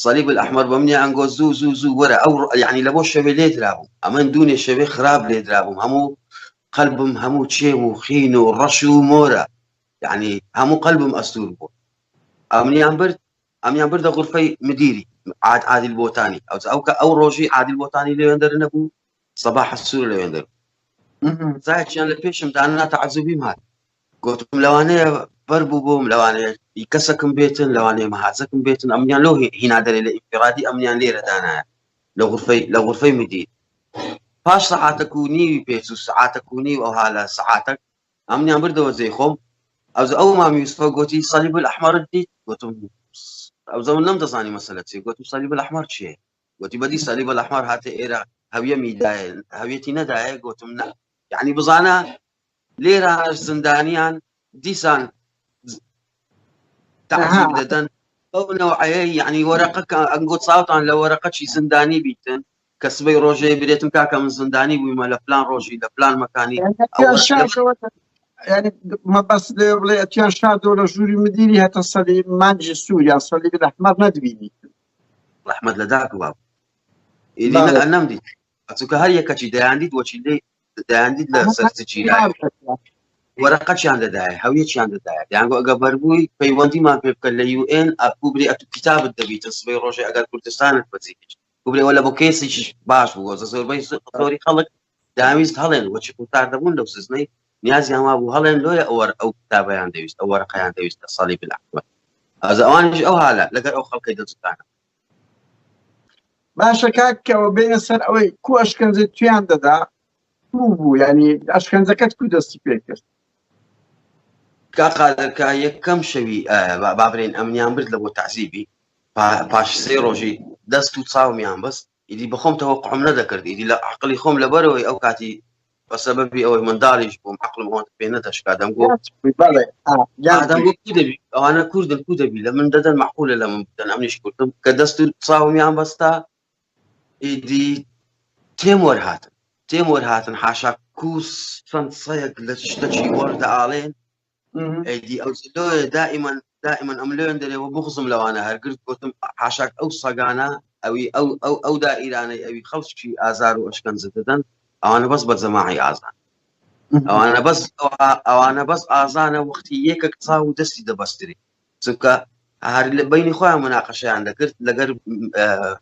صلیب الاحمر بە منی ئەنگۆ زوو زوو زوو وەرە ئەو یعنی لە بۆ شەوێ لێدرابووم ئەمن دوونێ شەوێ خراپ لێدرابووم هەموو قەلبم هەموو چێم و خین و ڕەش و مۆرە یعنی هەموو قەلبم ئەستور بوو ئەمنیان برد ئەمیان بردە غرفەی مدیری عاد عادل بۆتانی ئەو ئەو کە ئەو ڕۆژی عادل بۆتانی لەوێندەر نەبوو سەباح سوور لەوێندەر زایچیان لە پێشم دانا تەعزوبیم هات گوتم لەوانەیە بەر بوو بۆم لەوانەیە کەسەکم بێتن لەوانەیە مەهازەکم بێتن ئەمنیان لۆ هینا دەرێ لە ئینفرادی ئەمنیان لێرە دانایە لە غرفەی لە غرفەی مدیر پاش سەعاتەک و نیوی پێچ و سەعاتەک و نیو ئەوها لە سەعاتەک ئەمنیان بردەوە جێی خۆم ئەوجا ئەو مام یوسفە گۆتی صلیب الاحمرت دیت گوتم ئەوجا من نەمدەزانی مەسەلە چیە گوتم صلیب الاحمر چیە گوتی بەدی صلیب الاحمر هاتە ئێرە هەویە میدایە هەویەتی نەدایە گوتم نا یعنی بزانە لێرە زیندانیان دیسان تعذیب دەدەن ئەو نەوعەیە یعنی وەرەقەکە ئەنگۆ چاوتان لە وەرەقە چی زیندانی بیتن کە سبەی ڕۆژێ برێتم کاکە من زیندانی بوویمە لە فلان ڕۆژی لە فلان مەکانی یعنی مەبەست لێ بڵێ ئەتیان شاردەوە لە ژووری مدیری هەتە سەلی مانجی سوور یان سەلی رەحمەت نەدبینی ڕەحمەت لە داک باب ئیدی نەمدیت چونکە هەر یەکەچی دەیاندیت وەچی لێ دەیاندیت لە سەرچی وەرەقەچیان دەدایە هەویەکیان دەدایە دەیانگۆ ئەگە بەربووی پەیوەندیمان پێ بکە لە یوئێن ئەکوبری ئەتو کتابت دەبیتە سبەی ڕۆژێ ئەگەر کوردستانت بەجێ هێشت کوبرێ وە لە بۆ کەیسێکیش باش بوو وەزە زۆربەی زۆری خەڵک داویست هەڵێن وەچی قوتار دەبوون لەو سزنەی نیازیان وابوو هەڵێن لۆیە ئەوەر ئەو کتابیان دەویست ئەو وەرەقەیان دەویست لە سەڵی بالأحمر ئەز ئەوانیش ئەو حالە لەگەر ئەو خەڵکەی دەزوتانە باشە کاکەوە بێنە سەر ئەوەی کو ئەشکەنجە تویان دەدا کو بوو ینی ئەشکەنجەکەت کو دەستی پێ کرد کا قادر کە یەکەم شەوی بابرێن ئەمنیان برد لە بۆ تەعزیبی پاش سێ ڕۆژی دەست و چاومیان بەست ئیدی بەخۆم تەوەقعم نەدەکرد ئیدی لە عقلی خۆم لەبەرەوەی ئەو کاتی بە سەبەبی ئەوەی منداڵیش بووم عقلم ئەوەندە پێ نەدەشکا دەمگۆ دەمگۆ کو دەبی ئەوانە کوردن کو دەبی لە من دەدەن معقولە لە من بدەن ئەمنیش کوردم کە دەست و چاومیان بەستا. ئیدی تێم وەرهاتن تێم وەرهاتن حاشا کوس چەند سەیەک لە شتەکی وەردەئاڵێن ئەیدی ئەو لۆیە دائیمەن دائیمەن ئەم لۆیان دەرێەوە بغزم لەوانە هەرگرت گوتم حاشاک ئەو سەگانە ئەوی ئەو ئەو ئەو دائیرانەی ئەوی خەڵکی ئازار و ئەشکەنجە دەدەن ئەوانە بەس بە جەماعی ئازان ئەوانە بەس ئەوانە بەس ئازانە وەختی یەکێک چاو و دەستی دەبەستری چونکە هەر لە بینی خۆیان مناقەشەیان دەکرد لەگەر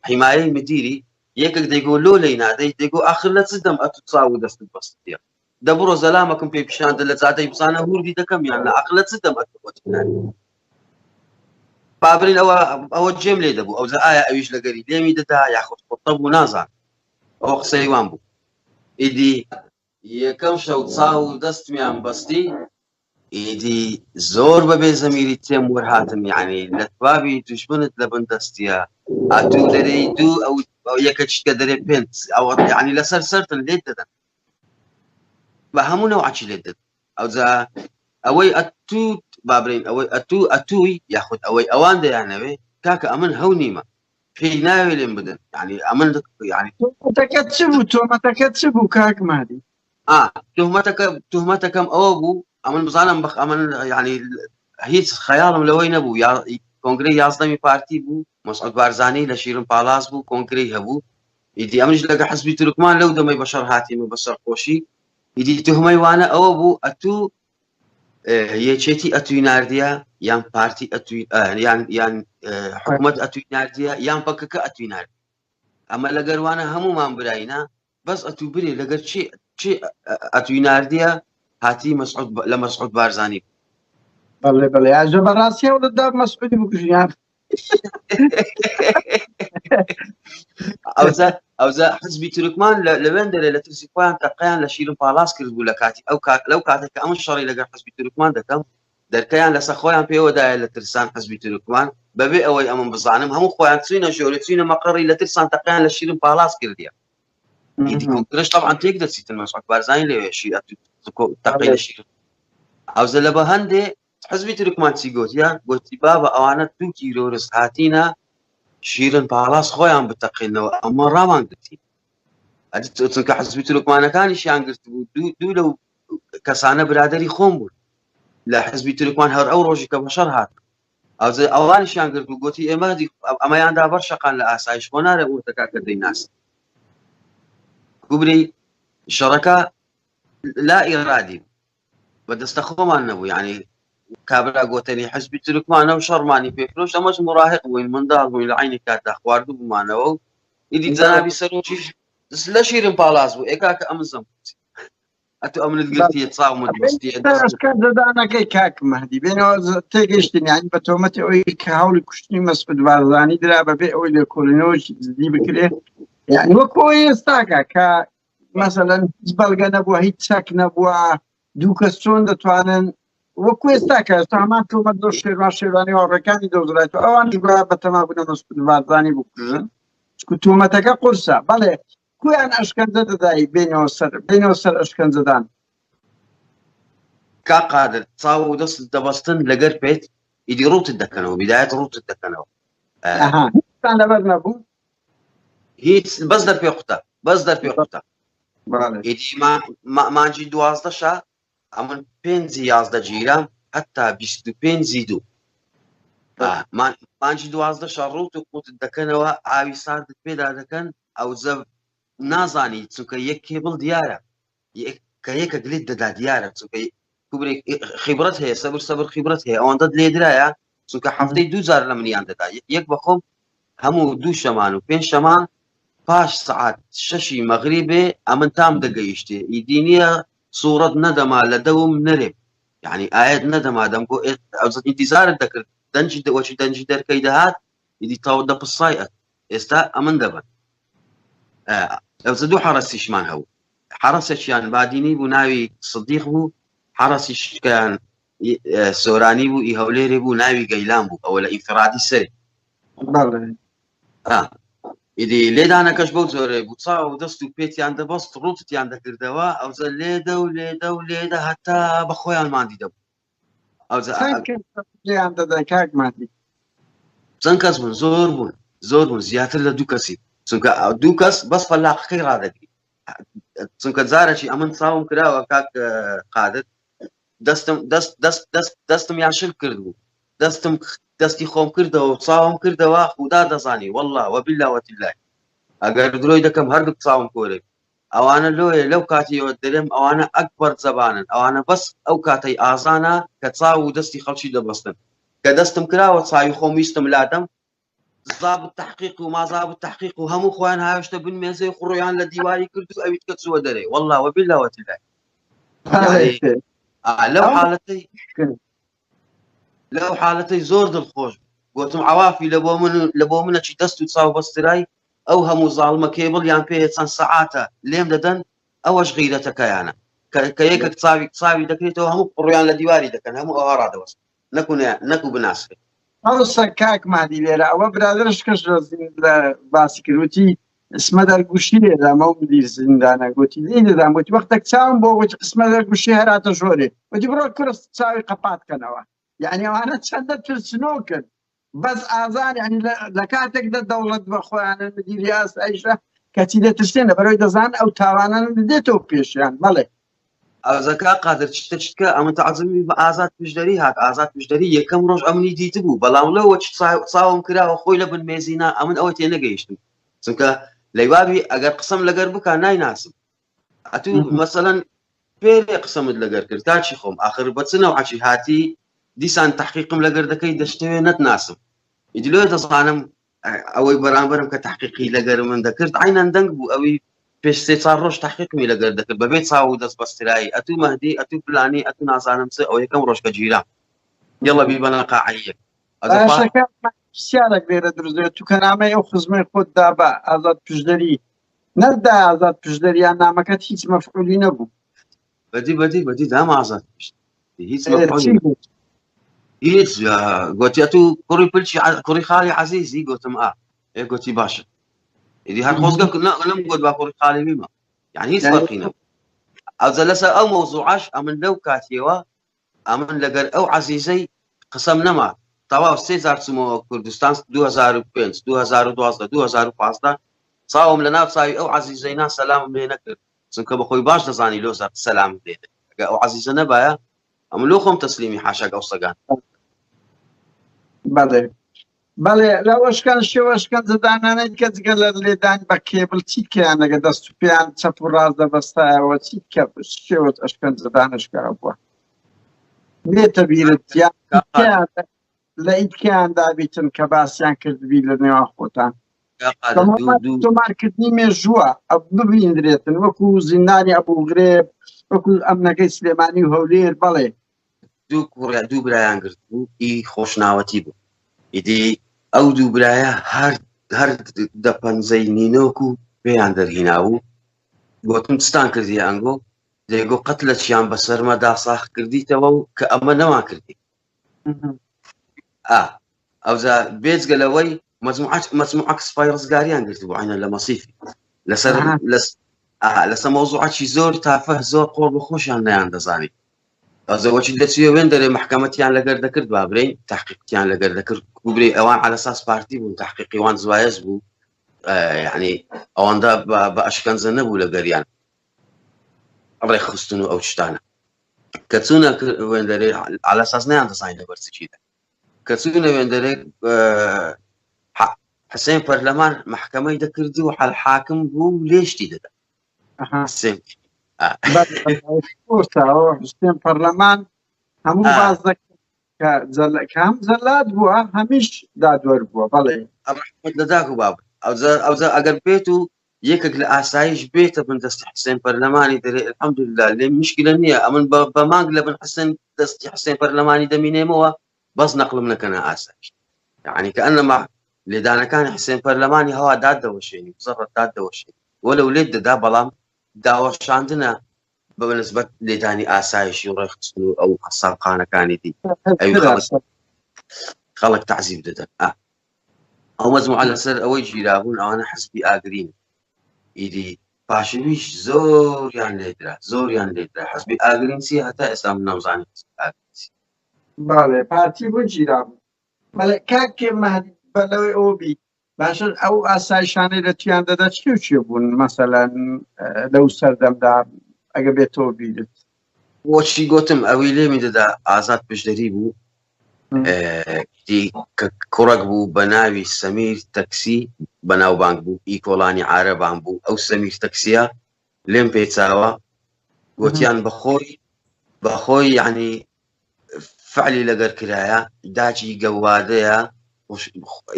حیمایەی مدیری یەکێک دەیگۆ لۆ لێی نادەی دەیگۆ ئاخر لە چ دەم ئەتو چاو و دەستت بەستیە دە بڕۆ زەلامەکم پێ پیشاندە لە جادەی بزانە هوردی دەکەم یان لە ئەقل لە چ دەم ئەتو خۆت بابرین ئەوە ئەوە جێم لێ دەبوو ئەو ئایا ئەویش لەگەری لێمی دەدا یاخود قوتە بوو نازان ئەوە قسەی وان بوو ئیدی یەکەم شەو چاو و دەستمیان بەستی ئیدی زۆر بە بێ زەمیری تێم وەرهاتم یعنی لە توابی دوژمنت لە بن دەستیە ئەتوو دەرێی دوو ئەو یەکە چیتکە دەرێ پێنج ئەوە یعنی لەسەر سەرتن لێت دەدەن بە هەموو نەوعەکی لێت دەدەن ئەوجا ئەوەی ئەتوو با بڵێین ئەوەی ئەتوو ئەتووی یاخود ئەوەی ئەوان دەیانەوێ کاکە ئەمن هەو نیمە پێی ناوێ لێم بدەن یعنی ئەمن یعنی تۆمەتەکە چ بوو تۆمەتەکە چ بوو کاک مادی ئا تهمەتەکە تهمەتەکەم ئەوە بوو ئەمن بزانم بەخ ئەمن یعنی هیچ خەیاڵم لەوەی نەبوو یا کۆنگرەی یازدەمی پارتی بوو مەسعود بارزانی لە شیرن پاڵاس بوو کۆنگرەی هەبوو ئیدی ئەمنیش لەگە حزبی تورکمان لەو دەمەی بەشەڕ هاتیمە بەسەر خۆشی ئیدی تهمەی وانە ئەوە بوو ئەتوو یەکێتی ئەتوی ناردیە یان پارتی ئەتوی یان یان حکوومەت ئەتوی ناردیە یان پەکەکە ئەتوی نارد ئەمە لەگەروانە هەمومان براینە بەس ئەتوو برێ لەگەر چی چی ئەتوی ناردیە هاتی مەسعود لە مەسعود بارزانی بەڵێ بەڵێ ئاژە بەڕاستی هەوڵت دا مەسعودی بکوژیان ئەوجا ئەوجا حزبی تورکمان لەوێن دەرێ لە ترسی خۆیان تەقیان لە شیرن پاڵاس کرد بوو لە کاتی ئەو کات لەو کاتێک کە ئەمە شەڕی لەگەڵ حزبی تورکمان دەکەم دەرکەیان لەسەر خۆیان پێوەدایە لە ترسان حزبی تورکمان بەبێ ئەوەی ئەمن بزانم هەموو خۆیان چوینە ژۆرێ چوینە مەقەڕی لە ترسان تەقیان لە شیرن پاڵاس کردیە ئیدی کۆنگرەش طبعا تێک دەچیتن مەسعود بارزانی لەوێ شیر تەقی لە شیر ئەوزە لە بە هەندێ حزبی تورکمان چی گۆتیە گۆتی بابە ئەوانە دوو تیرۆرست هاتینە شیرن پاڵاس خۆیان بتەقێنەوە ئەمە ڕامان گرتی چونکە حزبی تورکمانەکانیشیان گرتبوو دوو دوو لەو کەسانە برادری خۆم بوون لە حزبی تورکمان هەر ئەو ڕۆژی کە بەشەڕ هات ئەوانیشیان گرت و گوتی ئێمە ئەمەیاندا بەر شەقان لە ئاسایش خۆ نارێ ئەوتەکە کە دەیناس کوبری شەڕەکە لا ئیرادی بە دەستە خۆمان نەبوو یعنی کابرا گۆتەنی حزبی تورکمانە و شەڕمانی پێفرۆش ئەمەش مراهق بووین منداڵ بووین لە عینی کاتدا خواردو بوومانەوە و ئیدی جەنابی سەرۆکیش لە شیرن پاڵاس بوو ئێکاکە ئەمن زەم ئەتو ئەمنت گرتیە چاومت بەستیە دەستەکەی کاک مەهدی بێنەوە تێگەشتن یانی بە تۆمەتی ئەوەی کە هەوڵی کوشتنی مەسعود بارزانی درا بەبێ ئەوەی لێکۆڵینەوەی جدی بکرێ یعنی وەکو ئەوەی ئێستاکە کە مەسەلەن هیچ بەڵگە نەبووە هیچ چەک نەبووە دوو کەس چۆن دەتوانن وەکو ئێستا کە ئێستا هەمان تۆمەت بۆ شێروان شێروانی و هاوڕێکانی دۆزرایەوە ئەوانیش گوایە بەتەما بوونە مەسعود بارزانی بکوژن چونکە تۆمەتەکە قورسە بەڵێ کویان ئەشکەنجە دەدای بینەوە سەر بینەوە سەر ئەشکەنجەدان کا قادر چاو و دەست دەبەستن لەگەر پێت ئیدی ڕوتت دەکەنەوە بیدایەت ڕوتت دەکەنەوە لەبەر نەبوو هیچ بەس دەرپێ قوتە بەس دەرپێ قوتە ئیدی مانجی دوازدە شا ئەمن پێنجی 11 گیرام هەتا 25 دوو مانجی دوازدە شا ڕوت و قوتت دەکەنەوە ئاوی ساردت پێدا دەکەن ئەوجە نازانی چونکە یەک کێبڵ دیارە کە یەکە گلت دەدا دیارە چونکە کوبرێک خیبرەت هەیە سەبر سەبر خیبرەت هەیە ئەوەندەت لێدرایە چونکە هەفتەی دوو جار لە منیان دەدا یەک بەخۆم هەموو دوو شەمان و پێنج شەمان پاش سەعات شەشی مەغریبێ ئەمن تام دەگەیشتێ ئیدی نییە سوڕەت نەدەما لە دەوم نەرێ یعنی ئاەت نەدەما دەم بۆ ئەوزە ئینتیزارت دەکرد دەنجی دەوەچی دەنجی دەرکەی دەهات ئیدی تاو دەپسای ئەت ئێستا ئەمن دەبن ئەوزە دوو حەڕەسیشمان هەبوو حەڕەسێکیان بادینی بوو ناوی سدیق بوو حەڕەسیشکیان سۆرانی بوو ئی هەولێرێ بوو ناوی گەیلان بوو ئەوە لە ئینفرادی سەری ئیدی لێدانەکەش بەو جۆرەی بوو چاو و دەست و پێتیان دەبەست ڕوتتیان دەکردەوە ئەوجە لێدە و لێدە و لێدە هەتا بە خۆیان ماندی دەبوو ئەوجە لێیان دەدا کاک مادی چەند کەس بوون زۆر بوون زۆر بوون زیاتر لە دوو کەسی. چونکە دوو کەس بەس فەلاقەکەی ڕادەگری چونکە جارەکی ئەمن چاوم کراوە کاک قادر دەستم دەست دەست دەست دەستم یان شل کرد بوو دەستم دەستی خۆم کردەوە چاوم کردەوە خودا دەزانی والله وبالله وتالله ئەگەر درۆی دەکەم هەردوو چاوم کۆرێک ئەوانە لۆیە لەو کاتیەوە دەرێم ئەوانە ئەکبەر زەبانن ئەوانە بەس ئەو کاتەی ئازانە کە چاو و دەستی خەڵکی دەبەستن کە دەستم کراوە چاوی خۆم ویستم لادەم زابط تحقیق و مازابط تحقیق و هەموو خۆیان هاوشتە بن مێزەی خڕۆیان لە دیواری کرد و ئەویت کە چووە دەرێ والله وبالله وتالله لەو حالەتەی لەو حالەتەی زۆر دڵخۆش گوتم عوافی لە بۆ من لە بۆ منەکی دەست و چاو بەسترای ئەو هەموو زاڵمە کێبڵیان پێ چەند سەعاتە لێم دەدەن ئەوەش غیرەتەکەیانە کە یەکێک چاوی چاوی دەکرێتەوە هەموو قڕیان لە دیواری دەکەن هەموو ئەوها ڕادەوەست نەکو نەکو بناسرێ. ڕاستە کاک مادی لێرە ئەوە برادەرش کەش لە باسی کرد وتی اسمە دەرگوشی لێدام ئەو مدیر زیندانە گوتی لێی دەدام گوتی وەختێک چاوم بۆ گوتی قسمە دەرگوشی هەراتە ژۆرێ گوتی بڕۆ کورس چاوی قەپات کەنەوە یعنی ئەوانە چەندە ترسنۆکن بەس ئازار یعنی لە کاتێکدا دەوڵەت بە خۆیانە مدیری ئاسایشە کەچی دەترسێن لەبەرەوەی دەزان ئەو تاوانە دێتەوە پێشیان بەڵێ. ئازەکە قادر چتە چتکە ئەمن تەعزمی بە ئازاد پشدەری هات ئازاد پشدەری یەکەم ڕۆژ ئەمنی دیتبوو بەڵام لەوە چاوم کراوە خۆی لە بن مێزینا ئەمن ئەوە تێ نەگەیشتم چونکە لەیوابی ئەگەر قسەم لەگەر بکە نایناسم ئەتوو مەسەلەن پێرێ قسەمت لەگەر کرد کاچی خۆم ئاخر بە چ نەوعەکی هاتی دیسان تحقیقم لەگەر دەکەی دەشتەوێ نەتناسم ئیدی لۆ دەزانم ئەوەی بەرامبەرم کە تحقیقی لەگەر من دەکرد عینەن دەنگ بوو ئەوی پێش سێ چوار ڕۆژ تحقیقمی لەگەر دەکرد بەبێ چاو و دەست بەسترایی ئەتوو مەهدی ئەتوو فلانی ئەتوو نازانم چ ئەو یەکەم ڕۆژ کە گیرام یەڵە بیبەنە قاعەیەک باشەکە پرسیارێک لێرە دروست دەبێت تو کە نامەی ئەو خزمەی خۆت دا بە ئازاد پشدەری نەتدا ئازاد پشدەری یان نامەکەت هیچ مەفعولی نەبوو بەدی بەدی بەدی دام ئازاد هیچ مەفعولی هیچ گوتی ئەتوو کوڕی پلچی کوڕی خاڵی عەزیزی گوتم ئا ئێ گوتی باشە ئیدی هەر خۆزگە لەم گوت با کوڕی خاڵی بیمە یعنی هیچ فەرقی نەبوو ئەوجا لەسەر ئەو مەوزوعەش ئەمن لەو کاتیەوە ئەمن لەگەر ئەو عەزیزەی قسەم نەما تەواو سێ جار چوومەوە کوردستان 2005 2012 2015 چاوم لە ناو چاوی ئەو عەزیزەی نا سەلامم لێ نەکرد چونکە بەخۆی باش دەزانی لۆ سەلامم لێ نەکرد ئەگەر ئەو عەزیزە نەبایە ئەمن لۆ خۆم تەسلیمی حاشاک ئەو سەگان بەڵێ بەڵێ لە ئەشکان شێوە ئەشکەنجەدانانەی کە جگە لە لێدان بە کێبل چی کەیان لەگە دەست و پێیان چەپ و ڕاست دەبەستایەوە چی کە شێوە ئەشکەنجەدانشکا بووە بێتە بیرت یان لە ئیتکیان دابیتن کە باسیان کردبی لە نێوان خۆتان تۆمارکردنی مێژووە ببیندرێتن وەکو زیندانی ئەبوو غرێب وەکو ئەمنەکەی سلێمانی و هەولێر بەڵێ دوو کوڕیان دوو برایان گرت بوو ئی خۆشناوەتی بوو ئیدی ئەو دوو برایە هەر هەر دە پەنجەی نینۆک و پێیان دەرهینا بوو گوتم چتان کردی ئەنگۆ دەیگۆ قەت لە چیان بەسەرمەدا ساخ کردیتەوە و کە ئەمە نەوان کردی ئا ئەوجا بێجگە لەوەی مەجموعە مەجموعە سپای ڕزگاریان گرتبوو عینە لە مەسیفی لەسەر لەسەر مەوزوعەکی زۆر تافه زۆر قۆڕ بە خۆشیان نەیان دەزانی ئەزەوەچی دەچویە وێن دەرێ محکەمەتیان لەگەر دەکرد بابرین تحقیقتیان لەگەر دەکرد کوبری ئەوان على ساس پارتی بوون تحقیقی وان زوایز بوو یعنی ئەوەندە بە ئەشکەنجە نەبوو لەگەریان ڕێکخستن و ئەو شتانە کە چوونە وێن دەرێ على ساس نیان دەزانین لەبەر چی کە چوونە وێن دەرێ حسێن پەرلەمان محکەمەی دەکرد و حەل حاکم بوو لێشتی دەدا حسێن حسێن پەرلەمان هەموو باز کە هەم جەلاد بووە هەمیش دادوەر بووە بەڵێ ڕەحمەت لە داک و باب ئەوجا ئەگەر بێت و یەکێک لە ئاسایش بێتە بن دەستی حسێن پەرلەمانی دەرێ الحمدلله لێ مشکلە نییە ئەمن بە مانگ لە بن حسێن دەستی حسێن پەرلەمانی دەمینێمەوە بەس نەقلم نەکەنە ئاسایش یعنی کە ئەنەما لێدانەکانی حسێن پەرلەمانی هەوا داد دەوەشێنی زەڕەت داد دەوەشێنی وەلو لێت دەدا بەڵام داوەشاندنە بە نسبەت لێدانی ئاسایشی و ڕێکخستن و ئەو قەسابخانەکانی دی ئەوی خەڵک خەڵک تەعزیب دەدەن ئا ئەو مەجموعە لەسەر ئەوەی گیرابوون ئەوانە حزبی ئاگرین ئیدی پاشویش زۆریان لێدرا زۆریان لێدرا حزبی ئاگرین چی هەتا ئێستا من نەمزانی حزبی ئاگرین چی بەڵێ پارتی بوون گیرابوو بەڵێ کاک مەهدی بەلەوەی ئەوە بی. باشە ئەو ئاسایشانەی لە تیان دەدا چی و چێ بوون مەسەلەن لەو سەردەمدا ئەگە بێتەوە بیرت؟ بۆچی گوتم ئەوی لێمی دەدا ئازاد پشدەری بوو کە کوڕک بوو بە ناوی سەمیر تەکسی بەناوبانگ بوو ئی کۆڵانی عارەبان بوو ئەو سەمیر تەکسیە لێم پێچاوە گوتیان بەخۆی بەخۆی یعنی فعلی لەگەر کرایە داچی گەوادەیە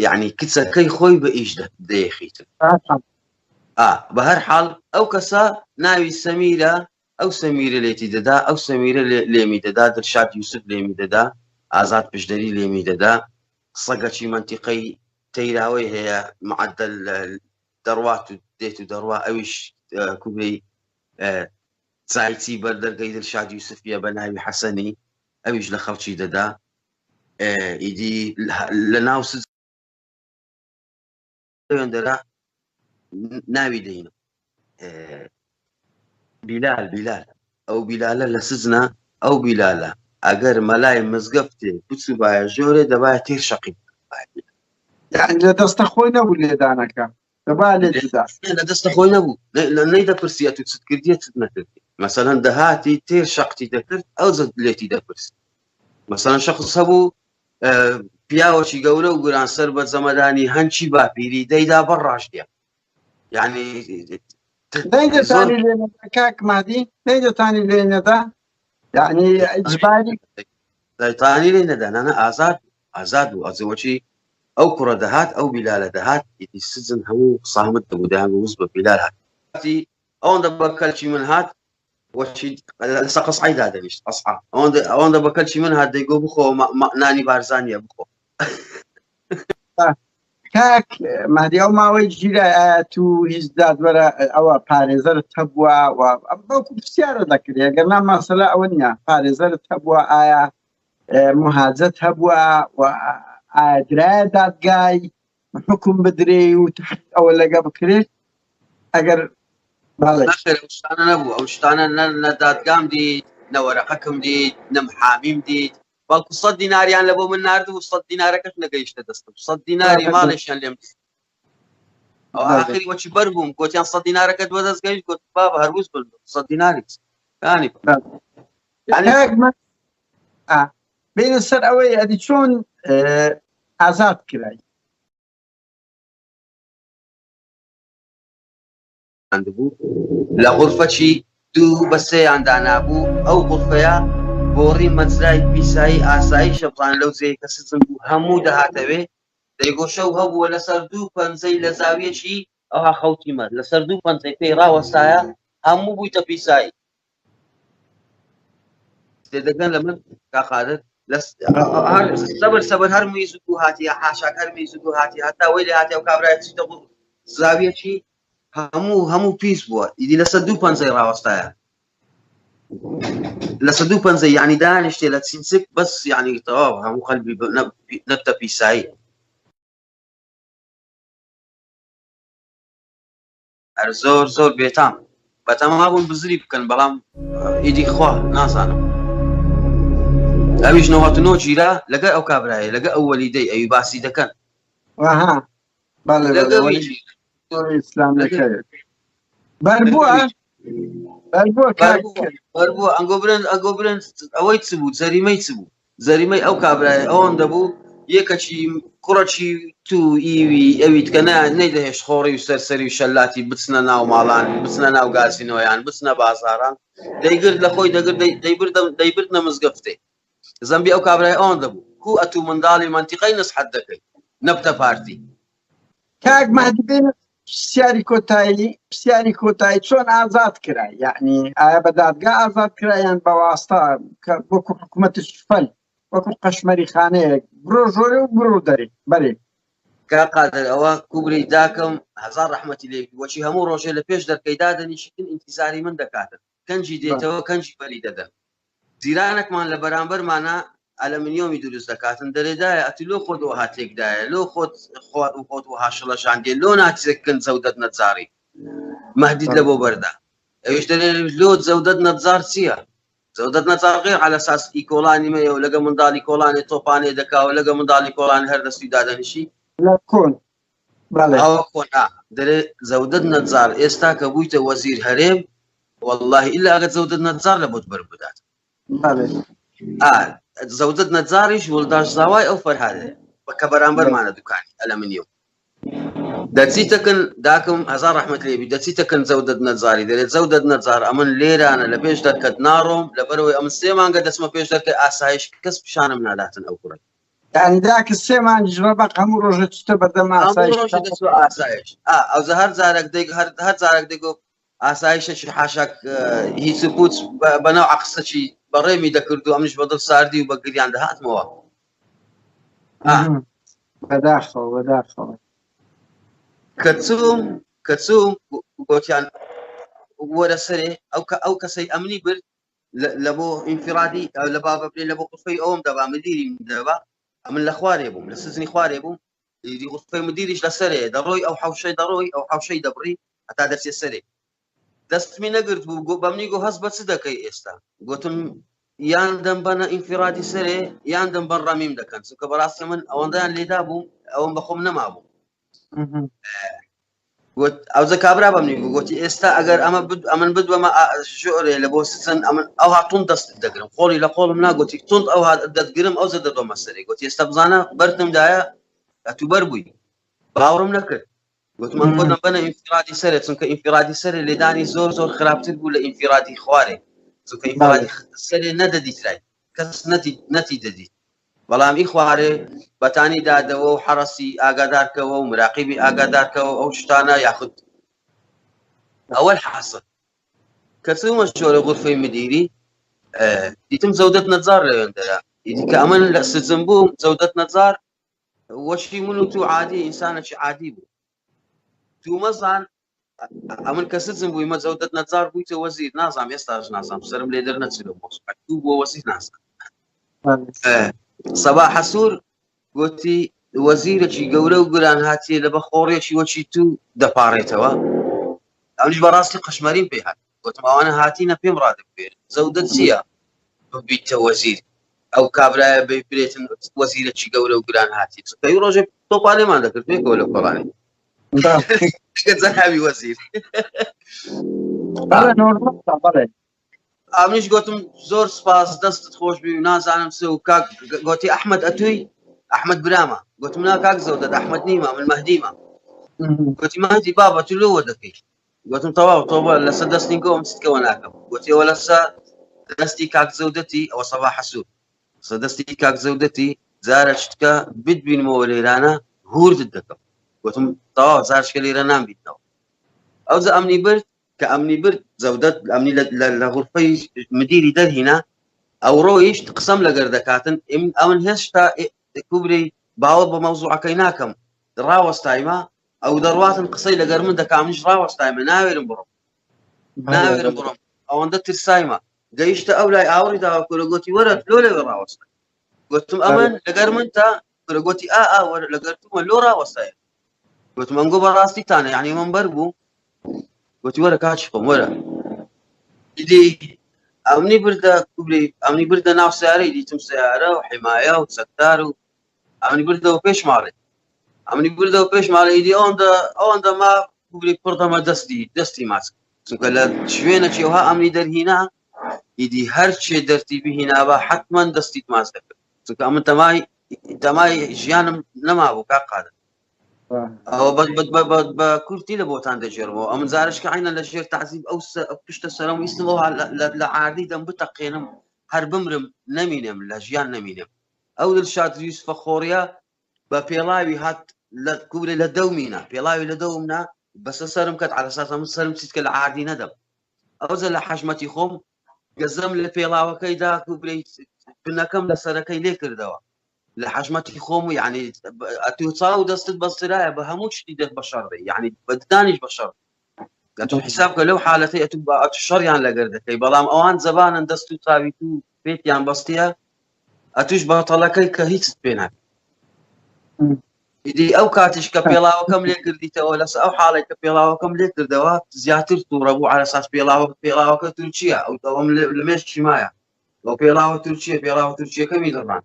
یعنی کچەکەی خۆی بە ئیش دەیخیتن بە هەر حاڵ ئەو کەسە ناوی سەمیرە ئەو سەمیرە لێتی دەدا ئەو سەمیرە لێمی دەدا دلشاد یوسف لێمی دەدا ئازاد پشدەری لێمی دەدا سەگەچی منتیقەی تەیراوەی هەیە معدل دەڕوات و دێت و دەڕوا ئەویش کوبەی سایتی بەر دەرگەی دلشاد یوسفیە بە ناوی حەسەنی ئەویش لە خەڵکی دەدا ئیدی لە ناو دەرا ناوی دەینم بیلال بیلال ئەو بیلالە لە سجنە ئەو بیلالە ئەگەر مەلای مزگەفتێ بچووبایە ژۆرێ دەبایە تێر شەقی یعنی لە دەستە خۆی نەبوو لێدانەکە دەبا لێ جودا لە دەستە خۆی نەبوو نەی دەپرسی ئەتو چت کردیە چت نەکردی مەسەلەن دەهاتی تێر شەقتی دەکرد ئەو زەد لێتی دەپرس مەسەلەن شەخص هەبوو پیاوەکی گەورە و گران سەر بە جەمەدانی هەنچی باپیری دەیدا بەر ڕاشتە یعنی نەیدەتانی لێ نەدا کاک مادی نەیدەتانی لێ نەدا یعنی ئیجباری دەیتانی لێ نەدا نانە ئازاد ئازاد بوو ئەزەوەچی ئەو کوڕە دەهات ئەو بیلالە دەهات ئیدی سجن هەموو سامت دەبوو دەیان وز بە بیلال هات ئەوەندە بە کەلکی من هات وەچی لەسە قەسعی دادەنیشت قەسعە ئەوەندە ئەوەندە بە کەلکی من هات دەیگۆ بخۆ نانی بارزانیە بخۆ کاک مهدی ئەو ماوەی گیرا ئایا تو هیچ دادوەرە ئەوە پارێزەرت هەبووە و بەڵکو پرسیارە دەکرێت گەر نا مەسەلە ئەوە نییە پارێزەرت هەبووە ئایا مهاجەت هەبووە و ئایا درایە دادگای حکوم بدرێ و ئەوە لەگە بکرێت ئەگەر شتانە نەبوو ئەو شتانە نە دادگام دیت نە وەرەقەکەم دیت نە محامیم دیت بەڵکو سە دیناریان لە بۆ من نرد و سە دینارەکەش نەگەیشتە دەستم سە دیناری ماڵێکیان لێم ئاخری وەچی بەر بووم گوتیان سە دینارەکەت بەدەست گەیشت گوت بابە هەروز بن سە دیناری ینی بینە سەر ئەوەی ئەدی چۆن ئازاد کرای بوو لە غورفەکی دوو بە سێیان دانابوو ئەو غورفەیە گۆڕی مەجرای پیسایی ئاساییشە بزانە لەو جێیە کە سجن بوو هەموو دەهاتەوێ دەیگۆ شەو هەبووە لەسەر دوو پەنجەی لە زاویەکی ئەوها خەوتی مە لەسەر دوو پەنجەی پێی ڕاوەستایە هەموو بوویتە پیسایی تێدەگەن لە من کا قادر سەبر سەبر هەر میز و هاتیە حاشاک هەر میز و هاتی هەتا وەی لێ هاتیە و کابرای چیتە بوو زاویەکی هەموو هەموو پیس بووە ئیدی لەسەر دوو پەنجەی ڕاوەستایە لەسەر دوو پەنجەی یعنی دانیشتێ لە چینچک بەس یعنی تەواو هەموو قەلبی نەبتە پیسایی هەر زۆر زۆر بێتام بەتەما بوون بزری بکەن بەڵام ئیدی خوا نازانم ئەویش 99 گیرا لەگەر ئەو کابرایە لەگە ئەو وەلیدەی ئەوی باسی دەکەن بەربووە ئەنگۆ برن ئەگۆ برن ئەوەی چ بوو جەریمەی چ بوو زەریمەی ئەو کابرایە ئەوەندە بوو یەکەکی کوڕەکی تو ئیوی ئەوی تکە نەیدەهێشت خۆڕی و سەرسەری و شەلاتی بچنە ناو ماڵان بچنە ناو گازینۆیان بچنە بازاران دەیگرت لە خۆی دەگرت دەیبردنە مزگەفتێ زەمبی ئەو کابرای ئەوەندە بوو کو ئەتوو منداڵی مەنتیقەی نسحەت دەکەی نەبتە پارتی. کاک مەهدی بێنە پرسیاری کۆتایی پرسیاری کۆتایی چۆن ئازاد کرا یعنی ئایا بە دادگا ئازاد کرا یان بە واستە کە وەکو حکوومەتی سوفەل وەکو قەشمەری خانەیەک بڕۆ ژۆرێ و بڕۆ دەرێ بەرێ کاک قادر ئەوە کوبری داکم هەزار ڕەحمەتی لێ بی وەچی هەموو ڕۆژێ لە پێش دەرکەی دادەنیشتن ئینتیزاری من دەکاتن کەنجی دێتەوە کەنجی بەری دەدەن جیرانەکمان لە بەرامبەرمانە ئەلەمنیۆمی دروست دەکاتن دەرێ دایە ئەتو لۆ خۆت وەها تێکدایە لۆ خۆت خۆت و خۆت وەها شڵەژاندیە لۆ ناچێت کن جەودەت نەجاری مەهدید لە بۆ بەردا ئەویش دەرێ لۆ جەودەت نەجار چییە جەودەت نەجار غێر على ساس ئی کۆڵانی مەیە و لەگە منداڵی کۆڵانێ تۆپانێ دەکا و لەگە منداڵی کۆڵان هەر دەستی دادەنیشی لە کۆن. بەڵێ. ئەوە خۆنا دەرێ زەودەت نەجار ئێستا کە بوویتە وەزیر هەرێم واللهی ئیلا ئەگەر زەودەت نەجار لە بۆت بەر بدات. بەڵێ. ئا زەودەت نەجاریش وڵداش زاوای ئەو فەرهادەیە کە بەرامبەرمانە دوکانی ئەلەمنیۆم. دەچیتەکن داکم هەزار ڕەحمەت لێبی دەچیتەکن زەودەت نەجاری دەرێ زەودەت نەجار ئەمن لێرانە لە پێش دەرکەت ناڕۆم لەبەرەوەی ئەمن سێ مانگە دەچمە پێش دەرکەی ئاسایش کەس پیشانم ناداتن ئەو کوڕە. یعنی داکە سێ مانگیش ڕەبەق هەموو ڕۆژە چتە بەردەم هەموو ئاسایش ڕۆژە دەچوە ئاسایش ئا ئەوجا هەر جارێک دەیگ هەر هەر جارێک دەیگۆ ئاسایشەکی حاشاک هیچ و پوچ بەناو عەقسەکی بەڕێمی دەکرد و ئەمنیش بە دڵ ساردی و بە گریان دەهاتمەوە. ئا. بەداخەوە بەداخەوە. کە چووم کە چووم گۆتیان وەرە سەرێ ئەو کە ئەو کەسەی ئەمنی برد لە بۆ ئینفرادی لە بابە بلێ لە بۆ قوفەی ئەوم دەبا مدیریم دەبا ئەمن لە خوارێ بووم لە سزنی خوارێ بووم ئیدی غوفەی مدیریش لە سەرێ دەڕۆی ئەو حەوشەی دەڕۆی ئەو حەوشەی دەبڕی هەتا دەچێ سەرێ دەستمی نەگرت بوو گۆ بەمنی گۆ هەست بە چ دەکەی ئێستا گوتم یان دەمبەنە ئینفرادی سەرێ یان دەمبەن ڕەمیم دەکەن چونکە بەڕاستی من ئەوەندەیان لێدا بوو ئەوەم بەخۆم نەمابوو گوت ئەوجە کابرا بەمنی گوت گوتی ئێستا ئەگەر ئەمە ئەمن بدوەمە ژۆرێ لە بۆ سچن ئەمن ئەوها توند دەست دەگرم قۆڵی لە قۆڵم ناگوتی توند ئەوها دەتگرم ئەو زە دەدۆمە سەری گوتی ئێستا بزانە بەرتم دایە ئەتوو بەر بووی باوەڕم نەکرد گوتم ئەم خۆ دەمبەنە ئینفرادی سەرێ چونکە ئینفرادی سەرێ لێدانی زۆر زۆر خراپتر بوو لە ئینفرادی خوارێ چونکە ئینفرادی سەرێ نەدەدیترای کەس نەتی نەتی دەدیت بەڵام ئی خوارێ بەتانی دادەوە و حەڕەسی ئاگادارکەوە و مراقیبی ئاگادارکەوە ئەو شتانە یاخود ئەوەل حاسڵ کە چوومە شۆرە غورفەی مدیری دیتم زەودەت نەجار لەوێندەرە ئیدی کە ئەمن لە سجن بووم زەودەت نەجار وەشی من و تو عادی ئینسانێکی عادی بوو تومەزان ئەمن کە سجن بوویمە جەودەت نەجار بوویتە وەزیر نازام ئێستاش نازام سەرم لێ دەرنەچێت لەو مۆزوعە تو بووە وەزیر نازام سەبا حەسوور گوتی وەزیرێکی گەورە و گران هاتیە لە بە خۆڕێکی وەکی تو دەپاڕێتەوە ئەونیش بەڕاستی قەشمەریم پێ هات گوتم ئەوانە هاتینە پێم ڕادەبێت زەودەت چییە ببیتە وەزیر ئەو کابرایە بێتن وەزیرێکی گەورە و گران هاتی چونکە ئەو ڕۆژێ تۆپانێمان دەکرد پێکەوە لە کۆڵانێ جەنابی وەزیر بەڵێ ئەمنیش گوتم زۆر سپاس دەستت خۆش بی و نازانم چ و کاک گوتی ئەحمد ئەتوی ئەحمد برامە گوتم نا کاک زەودەت ئەحمد نیمە من مەهدیمە گوتی مەهدی بابە تو لۆوە دەکەی گوتم تەواو تۆبە لەسەر دەستی گۆم چتکەوە ناکەم گوتی ئەوە لەسەر دەستی کاک زەودەتی ئەوە سەبا حەسوو لەسەر دەستی کاک زەودەتی جارە شتکە بتبینمەوە لێرانە هوردت دەکەم گوتم تەواو جارشکە لێرە نامبیتنەوە ئەوجا ئەمنی برد کە ئەمنی برد زەودەت ئەمنی لە غورفەی مدیری دەرهینا ئەو ڕۆیشت قسەم لەگەر دەکاتن ئەمن هێشتا کوبری باوە بە مەوزوعەکەی ناکەم ڕاوەستایمە ئەو دەڕواتن قسەی لەگەر من دەکا منیش ڕاوەستایمە ناوێرم بڕۆم ناوێرم بڕۆم ئەوەندە ترسایمە گەیشتە ئەو لای ئاوڕی داوە کورە گۆتی وەرە لۆ لەوێ ڕاوەستا گوتم ئەمن لەگەر من تا کورە گۆتی ئا ئا وەرە لەگەر تومە لۆ ڕاوەستای گوتم ئەنگۆ بەڕاستیتانە یعنی من بەر بوو گوتی وەرە کاچی خۆم وەرە ئیدی ئەمنی بردە کوبری ئەمنی بردە ناو سیارەی دیتم سیارە و حمایە و چەکدار و ئەمنی بردەوە پێش ماڵێ ئەمنی بردەوە پێش ماڵێ ئیدی ئەوەندە ئەوەندە ما کوبری پڕدەمە دەستی دەستی ماچ چونکە لە شوێنەکی ئەوها ئەمنی دەرهینا ئیدی هەر چێ دەرتی بهینابا حتمما دەستیت ماچ دەکرد چونکە ئەمن تەمای تەمای ژیانم نەمابوو کاک قادر ئەوە بە کورتی لە بۆتان دەگێڕمەوە ئەمن جارش کە عینە لە ژێر تعزیب ئەو پشتە سەرم ویستم ئەوها لە عاردی دەم بتەقێنم هەر بمرم نەمینم لە ژیان نەمینم ئەو دلشاد یوسفە خۆڕیە بە پێڵاوی هات لە کوورێ لە دەومینا پێڵاوی لە دەومنا بەسە سەرم کەت عەلەساس ئەمن سەرم چیتکە لە عاردی نەدەم ئەوجە لە حەژمەتی خۆم گەزەم لە پێڵاوەکەی دا کوبرەی بنەکەم لە سەرەکەی لێ کردەوە لە حەژمەتی خۆم و یعنی ئەتوو چاو دەستت بەسترایە بە هەموو شتی دەست بە شەڕ بێ یعنی بە ددانیش بە شەڕ ئەتوو حیساب کە لەو حالەتەی ئەتوو بە ئەتوو شەڕیان لەگەر دەکەی بەڵام ئەوان زەبانن دەست و چاوی تو پێتیان بەستیە ئەتوش باتەڵەکەی کە هیچت پێ ناکە ئیدی ئەو کاتیش کە پێڵاوەکەم لێ کردیتەوە لەسەر ئەو حاڵێک کە پێڵاوەکەم لێ کردەوە زیاتر تووڕە بوو عەلەساس پێڵاوە پێڵاوەکە تورکیە ئەو ئەوەم لە مێشکی مایە ئەو پێڵاوە تورکیە پێڵاوە تورکیەکەمی دڕان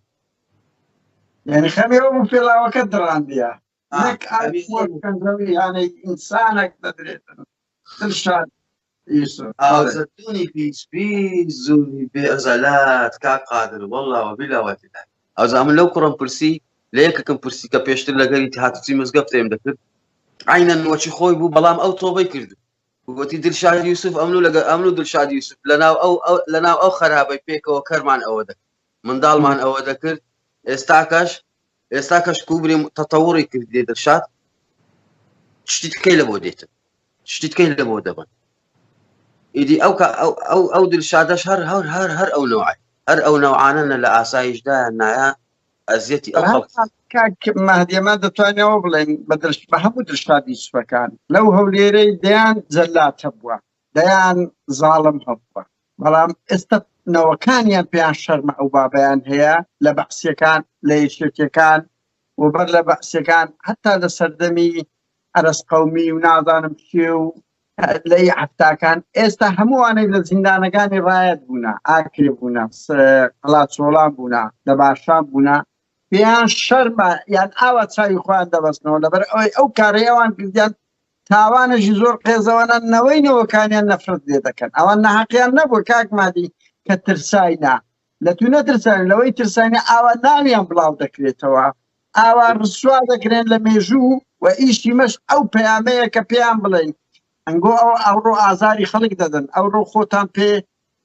یعنی خەمی ئەو بوو پێڵاوەکە دڕاندیە. نەک ئەویانەی ئینسانێک دەدرێتن دڵشاد یوسف ئازەتونی پیس پیس زونی بێ ئەزەلات کاک قادر واللە وبیلا وتیلا ئەوجا من لەو کوڕم پرسی لە یەکێکم پرسی کە پێشتر لەگەری هاتوچی مزگەفتێم دەکرد عینەن وەچی خۆی بوو بەڵام ئەو تۆبەی کرد گوتی دلشاد یوسف ئەمن و لەگەر ئەمن و دلشاد یوسف لەناو ئەو لەناو ئەو خەرابەی پێکەوە کەرمان ئەوە دەکرد منداڵمان ئەوە دەکرد ئێستاکەش ئێستاکەش کوبری تەتەوڕی کردێ دلشاد شتی تکەی لە بۆ دێتن شتی تکەی لە بۆ دەبن ئیدی ئەو ئەو ئەو ئەو دلشادەش هەر هەر هەر هەر ئەو نەوعە هەر ئەو نەوعانە لە ئاسایشدا نایە ئەزیەتی ئەو خەڵک کاک مەهدی ئەمە دەتوانین ئەوە بڵێن بە درش بە هەموو درشادی سوپەکان لەو هەولێرەی دەیان جەلات هەبووە دەیان زاڵم هەبووە بەڵام ئێستا نەوەکانیان پێیان شەرمە ئەو بابیان هەیە لە بەعسیەکان لە یەکێتیەکان و بەر لە بەعسیەکان هەتا لە سەردەمی ئەرەس قەومی و نازانم کێ و لەی حەفتاکان ئێستا هەمووانەی لە زیندانەکانی ڕایەت بوونە ئاکرێ بوونە قەڵاچۆڵان بوونە دەباشان بوونە پێیان شەرمە یان ئاوا چاوی خۆیان دەبەستنەوە لەبەر ئەوەی ئەو کارەی ئەوان کردیان تاوانەشی زۆر قێزەوەنە نەوەی نەوەکانیان نەفرەت لێ دەکەن ئەوان ناحەقیان نەبوو کاک مادی کە ترساینا لە تو نەترساین لەوەی ترساینە ئاوا ناویان بڵاو دەکرێتەوە ئاوا ڕسوا دەکرێن لە مێژوو و ئیشی مەش ئەو پەیامەیە کە پێیان بڵێن ئەنگۆ ئەو ئەوڕۆ ئازاری خەڵک دەدەن ئەوڕۆ خۆتان پێ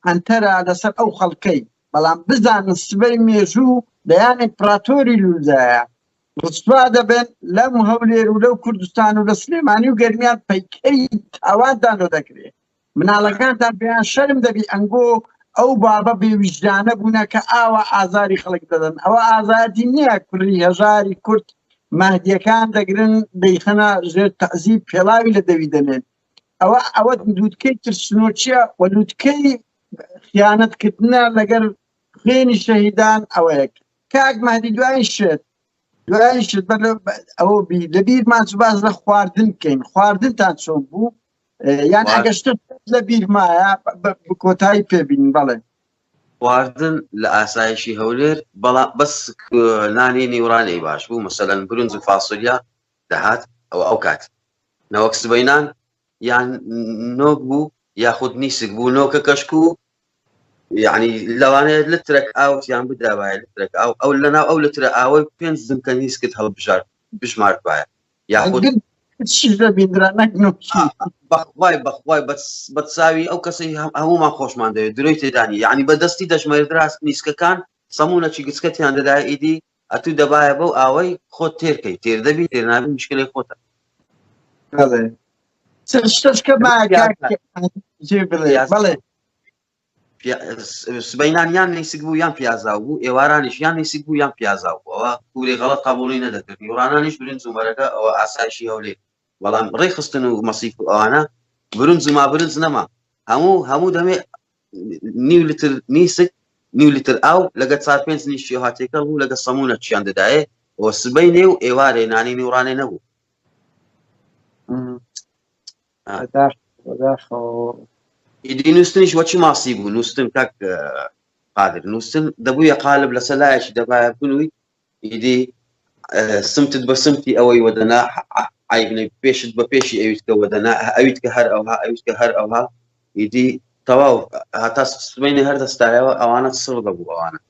ئەنتەرە لەسەر ئەو خەڵکەی بەڵام بزانن سبەی مێژوو دەیان ئیمپراتۆری لولدایە ڕسوا دەبن لەم هەولێر و لەو کوردستان و لە سلێمانی و گەرمیان پەیکەری تاوانتان لۆ دەکرێ مناڵەکانتان پێیان شەرم دەبی ئەنگۆ ئەو بابە بێ ویژدانە بوونە کە ئاوا ئازاری خەڵک دەدەن ئەوە ئازادی نییە کوڕی هەژاری کورد مەهدیەکان دەگرن دەیخەنە ژێر تەعزیب پێڵاوی لە دەوی دەنێن ئەوە ئەوە لوتکەی ترسنۆکیە و لوتکەی خیانەتکردنە لەگەر خوێنی شەهیدان ئەوەیە کاک مەهدی دوایین شت دوایین شت بەر ئەوە بی لەبیرمان چ باس لە خواردن بکەین خواردنتان چۆن بوو یان ئەگەر شتت لە بیرمایە کۆتایی پێبین بەڵێ خواردن لە ئاسایشی هەولێر بەڵام بەس نانی نیوڕانەی باش بوو مەسەلەن برنج و فاسۆلیا دەهات ئەوە ئەو کات نەوەک سبەینان یان نۆک بوو یاخود نیسک بوو نۆکە کەشک و یعنی لەوانەیە لترەک ئاوتیان بداوایە لترەک ئاو ئەو لەناو ئەو لترە ئاوەی پێنج زمکە نیسکت هەڵبژارد بژماردبایە یاخود چیش دەبیندرا نەک نۆکی بەخوای بەخوای بەچاوی ئەو کەسەی هەموومان خۆشمان دەوێت درۆی تێدانی یعنی بە دەستی دەژمێردرا نیسکەکان سەمونەکی گچکەتیان دەدایە ئیدی ئەتوو دەبایە بەو ئاوەی خۆت تێرکەی تێر دەبی تێر نابی مشکلەی خۆتە بەڵێ شتەش کە مایە کاک جێ بڵێ بەڵێ سبەینان یان نیسک بوو یان پیازاو بوو ئێوارانیش یان نیسک بوو یان پیازاو بوو ئەوە کوری غەڵەت قبوڵی نەدەکرد نیوڕانانیش برنج و مەرەکە ئەوە ئاسایشی هەولێر بەڵام ڕێکخستن و مەسیف و ئەوانە برنج و ما برنج نەما هەموو هەموو دەمێ نیو لتر نیسک نیو لتر ئاو لەگە چار پێنج نیشی هاتێکەڵ بوو لەگە سەمونە چیان دەدایێ و سبەینێ و ئێوارێ نانی نیوڕانێ نەبوو ئیدی نووسنیش وەچی ماسی بوو نووسن کاک قادر نووسن دەبوویە قالب لەسەر لایەکی دەبایە بنووی ئیدی سمتت بە سمتی ئەوەی وەدەنا عیبنە پێشت بە پێشی ئەویت کە وەدەنا ئەویت کە هەر ئەوها ئەویت کە هەر ئەوها ئیدی تەواو هەتا سبینی هەر دەستایەوە ئەوانە سڕ دەبوو ئەوانە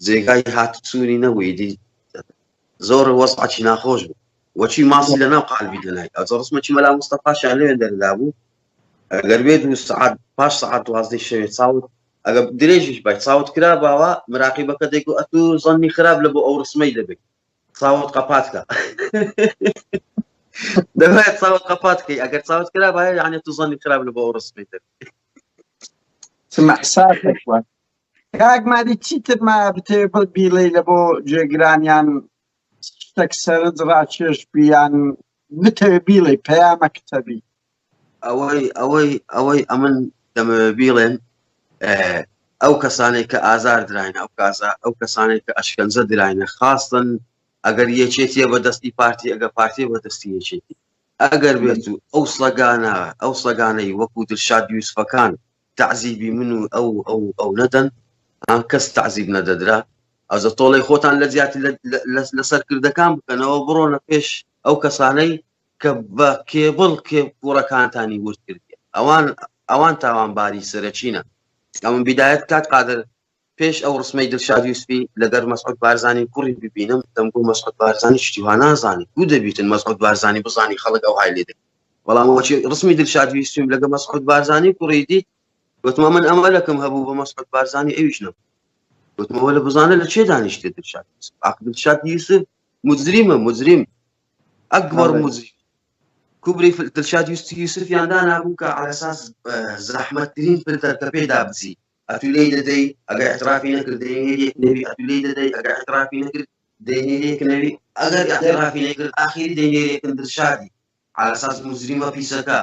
جێگای هاتوچوونی نەبوو ئیدی زۆر وەزعەکی ناخۆش بوو وەچی ماسی لە ناو قالبی دەنای ئەوجا ڕسمەکی مەلا مستەفاشیان لەوێن دەردابوو ئەگەر بێت و سعات پاش سعات دوازدەی شەوێ چاوت ئەگە درێژیش بای چاوت کرا باوە مراقیبەکە دەیگو ئەتوو زەنی خراپ لە بۆ ئەو ڕسمەی دەبێت چاوت قەپات کە دەبێت چاوت قەپات کەی ئەگەر چاوت کرا باە یعنی تو زەنی خراپ لە بۆ ئەو ڕسمەی دەبێت مەحساتێک وە کاک مادی چیتر مایە بتەوێ بیڵێی لە بۆ گوێگرانیان شتێک سەرنج ڕاکێش بی یان بتەوێ بیڵێ پەیامەکت هەبی؟ ئەوەی ئەوەی ئەوەی ئەمن دەمەوێ بیڵێم ئەو کەسانێک کە ئازار دراینە ئەو کازا ئەو کەسانێک کە ئەشکەنجە دراینە خاستن ئەگەر یەکێتیە بە دەستی پارتی ئەگە پارتی بە دەستی یەکێتی ئەگەر بێت و ئەو سەگانە ئەو سەگانەی وەکو دلشاد یوسفەکان تەعزیبی من و ئەو ئەو ئەو نەدەن کەس تەعزیب نەدەدرا ئەزە تۆڵەی خۆتان لە جیاتی لە سەرکردەکان بکەنەوە بڕۆنە پێش ئەو کەسانەی کە بە کێبڵ کێ کوڕەکانتانی ورد کردیە ئەوان ئەوان تاوانباری سەرەکینە. ئەمن بیدایەت کاک قادر پێش ئەو ڕسمەی دلشاد یوسفی لەگەر مەسعود بارزانی کوڕی ببینم دەمگو مەسعود بارزانی شتی وا نازانی کو دەبیتن مەسعود بارزانی بزانی خەڵک ئەو های لێ دەکەن بەڵام وەچی ڕسمی دلشاد یوسفیم لەگە مەسعود بارزانی کوڕی دیت گوتمە من ئەمەلەکم هەبوو بە مەسعود بارزانی ئەویش نەبوو گوتمەوە لە بزانە لە چێ دانیشتێ دلشاد یوسف ئاخ دلشاد یوسف مجریمە مجریم ئەکبەر مجریم کوبری دلشاد یوسفیان دانابوو کە على اساس زەحمەتترین فلتەر کە پێدا بچی ئەتو لێی دەدەی ئەگەر اعترافی نەکرد دەینێریەک نەوی ئەتو لێی دەدەی ئەگەر اعترافی نەکرد دەینێریەک نەوی ئەگەر اعترافی نەکرد ئاخیری دەینێریەکن دلشادی على اساس مجریمە پیسەکە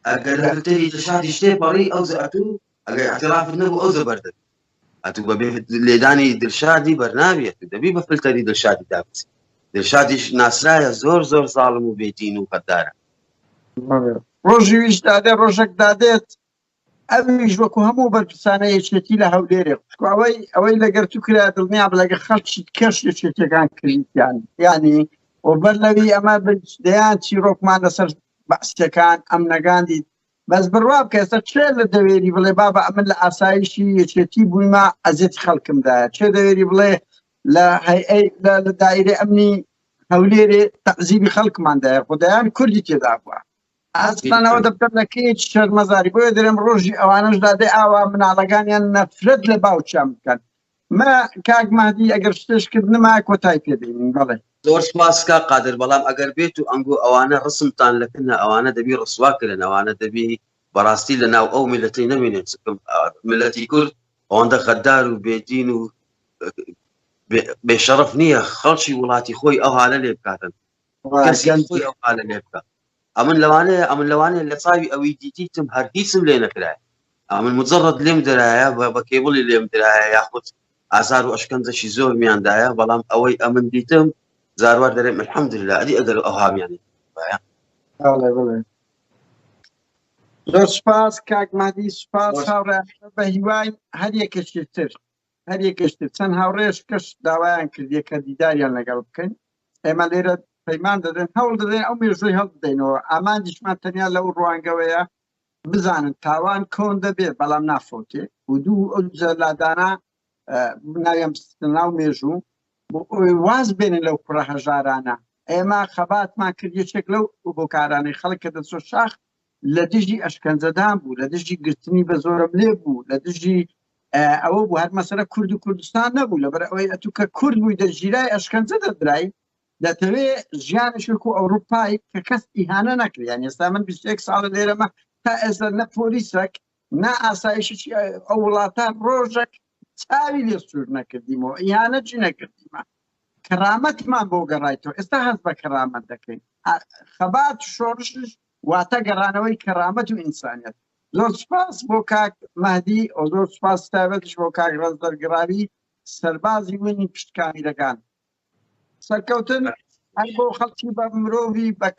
ئەگەر لە فلتەری دلشادی شتێ پەڕی ئەو ئەتو ئەگەر اعترافت نەبوو ئەو زەبەر دەبی ئەتو بەبێ لێدانی دلشادی بەرناویە دەبی بە فلتەری دلشادی دابچی دلشادیش ناسرایە زۆر زۆر زاڵم و بێدین و غەدارە. ڕۆژی ویش دادێ ڕۆژێک دادێت ئەویش وەکو هەموو بەرپرسانە یەکێتی لە هەولێرێ خوشکو ئەوەی ئەوەی لەگەر تو کرا دڵنیا بە لەگە خەڵکی کەش یەکێتیەکان کردیان یعنی و بەر لەوی ئەمە دەیان چیرۆکمان لەسەر بەعسیەکان ئەمنەکان دیت بەس بڕوا بکە ئێستا چێ لە دەوێری بڵێ بابا ئەمن لە ئاسایشی یەکێتی بوویمە ئەزیەتی خەڵکم دایە چێ دەوێری بڵێ لە هەیئەی لە دایرە ئەمنی هەولێرێ تەعزیبی خەڵکمان دایە خۆدایان کوردی تێدا بووە ئەسڵەن ئەوە دەبتە لەکەیەک شەرمەزاری بۆیە دەرێم ڕۆژی ئەوانەش دادێ ئاوا مناڵەکانیان نەفرەت لە باوکیان بکەن مە کاک مەهدی ئەگەر شتێش کرد نما کۆتای پێ دێنین بەڵێ. زۆر سوپاس کاک قادر بەڵام ئەگەر بێت و ئەنگۆ ئەوانە ڕسمتان لە کنە ئەوانە دەبی ڕسوا کرن ئەوانە دەبی بەڕاستی لە ناو ئەو میلەتەی نەمێنێت چونکە میلەتی کورد ئەوەندە غەدار و بێدین و بێشەڕەف نییە خەڵکی وڵاتی خۆی ئەو حالە لێ بکاتن کەسی خۆی ئەو حالە لێ بکە ئەمن لەوانەیە ئەمن لەوانەیە لە چاوی ئەوی دیتیتم هەر هیچم لێ نەکرایە ئەمن مجرد لێم درایە بە کێبڵی لێم درایە یاخود ئازار و ئەشکەنجەشی زۆر میاندایە بەڵام ئەوەی ئەمن دیتم زاروار دەرێم الحمدلله ئەدی ئەگەر ئەو هامیانی باە بەڵێ بەڵێ زۆر سوپاس کاک مادی سوپاس هاوڕێ بە هیوای هەر یەکێکی تر هەر یەکێکی تر چەند هاوڕێش کەش داوایان کردیە کە دیداریان لەگەڵ بکەین ئێمە لێرە پەیمان دەدەن هەوڵ دەدەین ئەو مێژووی هەڵ بدەینەوە ئامانجیشمان تەنیا لەو ڕوانگەوەیە بزانن تاوان کۆن دەبێ بەڵام نافەوتێ و دوو ئەو جەلادانە ناویان بستە ناو مێژوو واز بێنن لەو کوڕە هەژارانە ئێمە خەباتمان کرد یەکێک لەو هۆکارانەی خەڵک کە دەچۆ شاخ لە دژی ئەشکەنجەدان بوو لە دژی گرتنی بە زۆرم لێ بوو لە دژی ئەوە بوو هەر مەسەرە کورد و کوردستان نەبوو لەبەر ئەوەی ئەتوو کە کورد بووی دەگیرای ئەشکەنجە دەدرای دەتەوێ ژیانێکی وەکو ئەوروپای کە کەس ئیهانە نەکرێ یان ئێستا من 21 ساڵە لێرەمە تا ئێستا نە پۆلیسێک نە ئاسایشی ئەو وڵاتە ڕۆژێک چاوی لێ سوور نەکردیمەوە ئیهانە چی نەکردیمە کەرامەتمان بۆ گەڕایتەوە ئێستا هەست بە کەرامەت دەکەین خەبات شۆڕشش واتە گەڕانەوەی کەرامەت و ئینسانیت زۆر سپاس بۆ کاک مەهدی و زۆر سپاس تایبەتیش بۆ کاک ڕەنجدەر گڕاوی سەربازی ونی پشت کامیرەکان سەرکەوتن هەر بۆ خەڵکی بە مرۆڤی بە.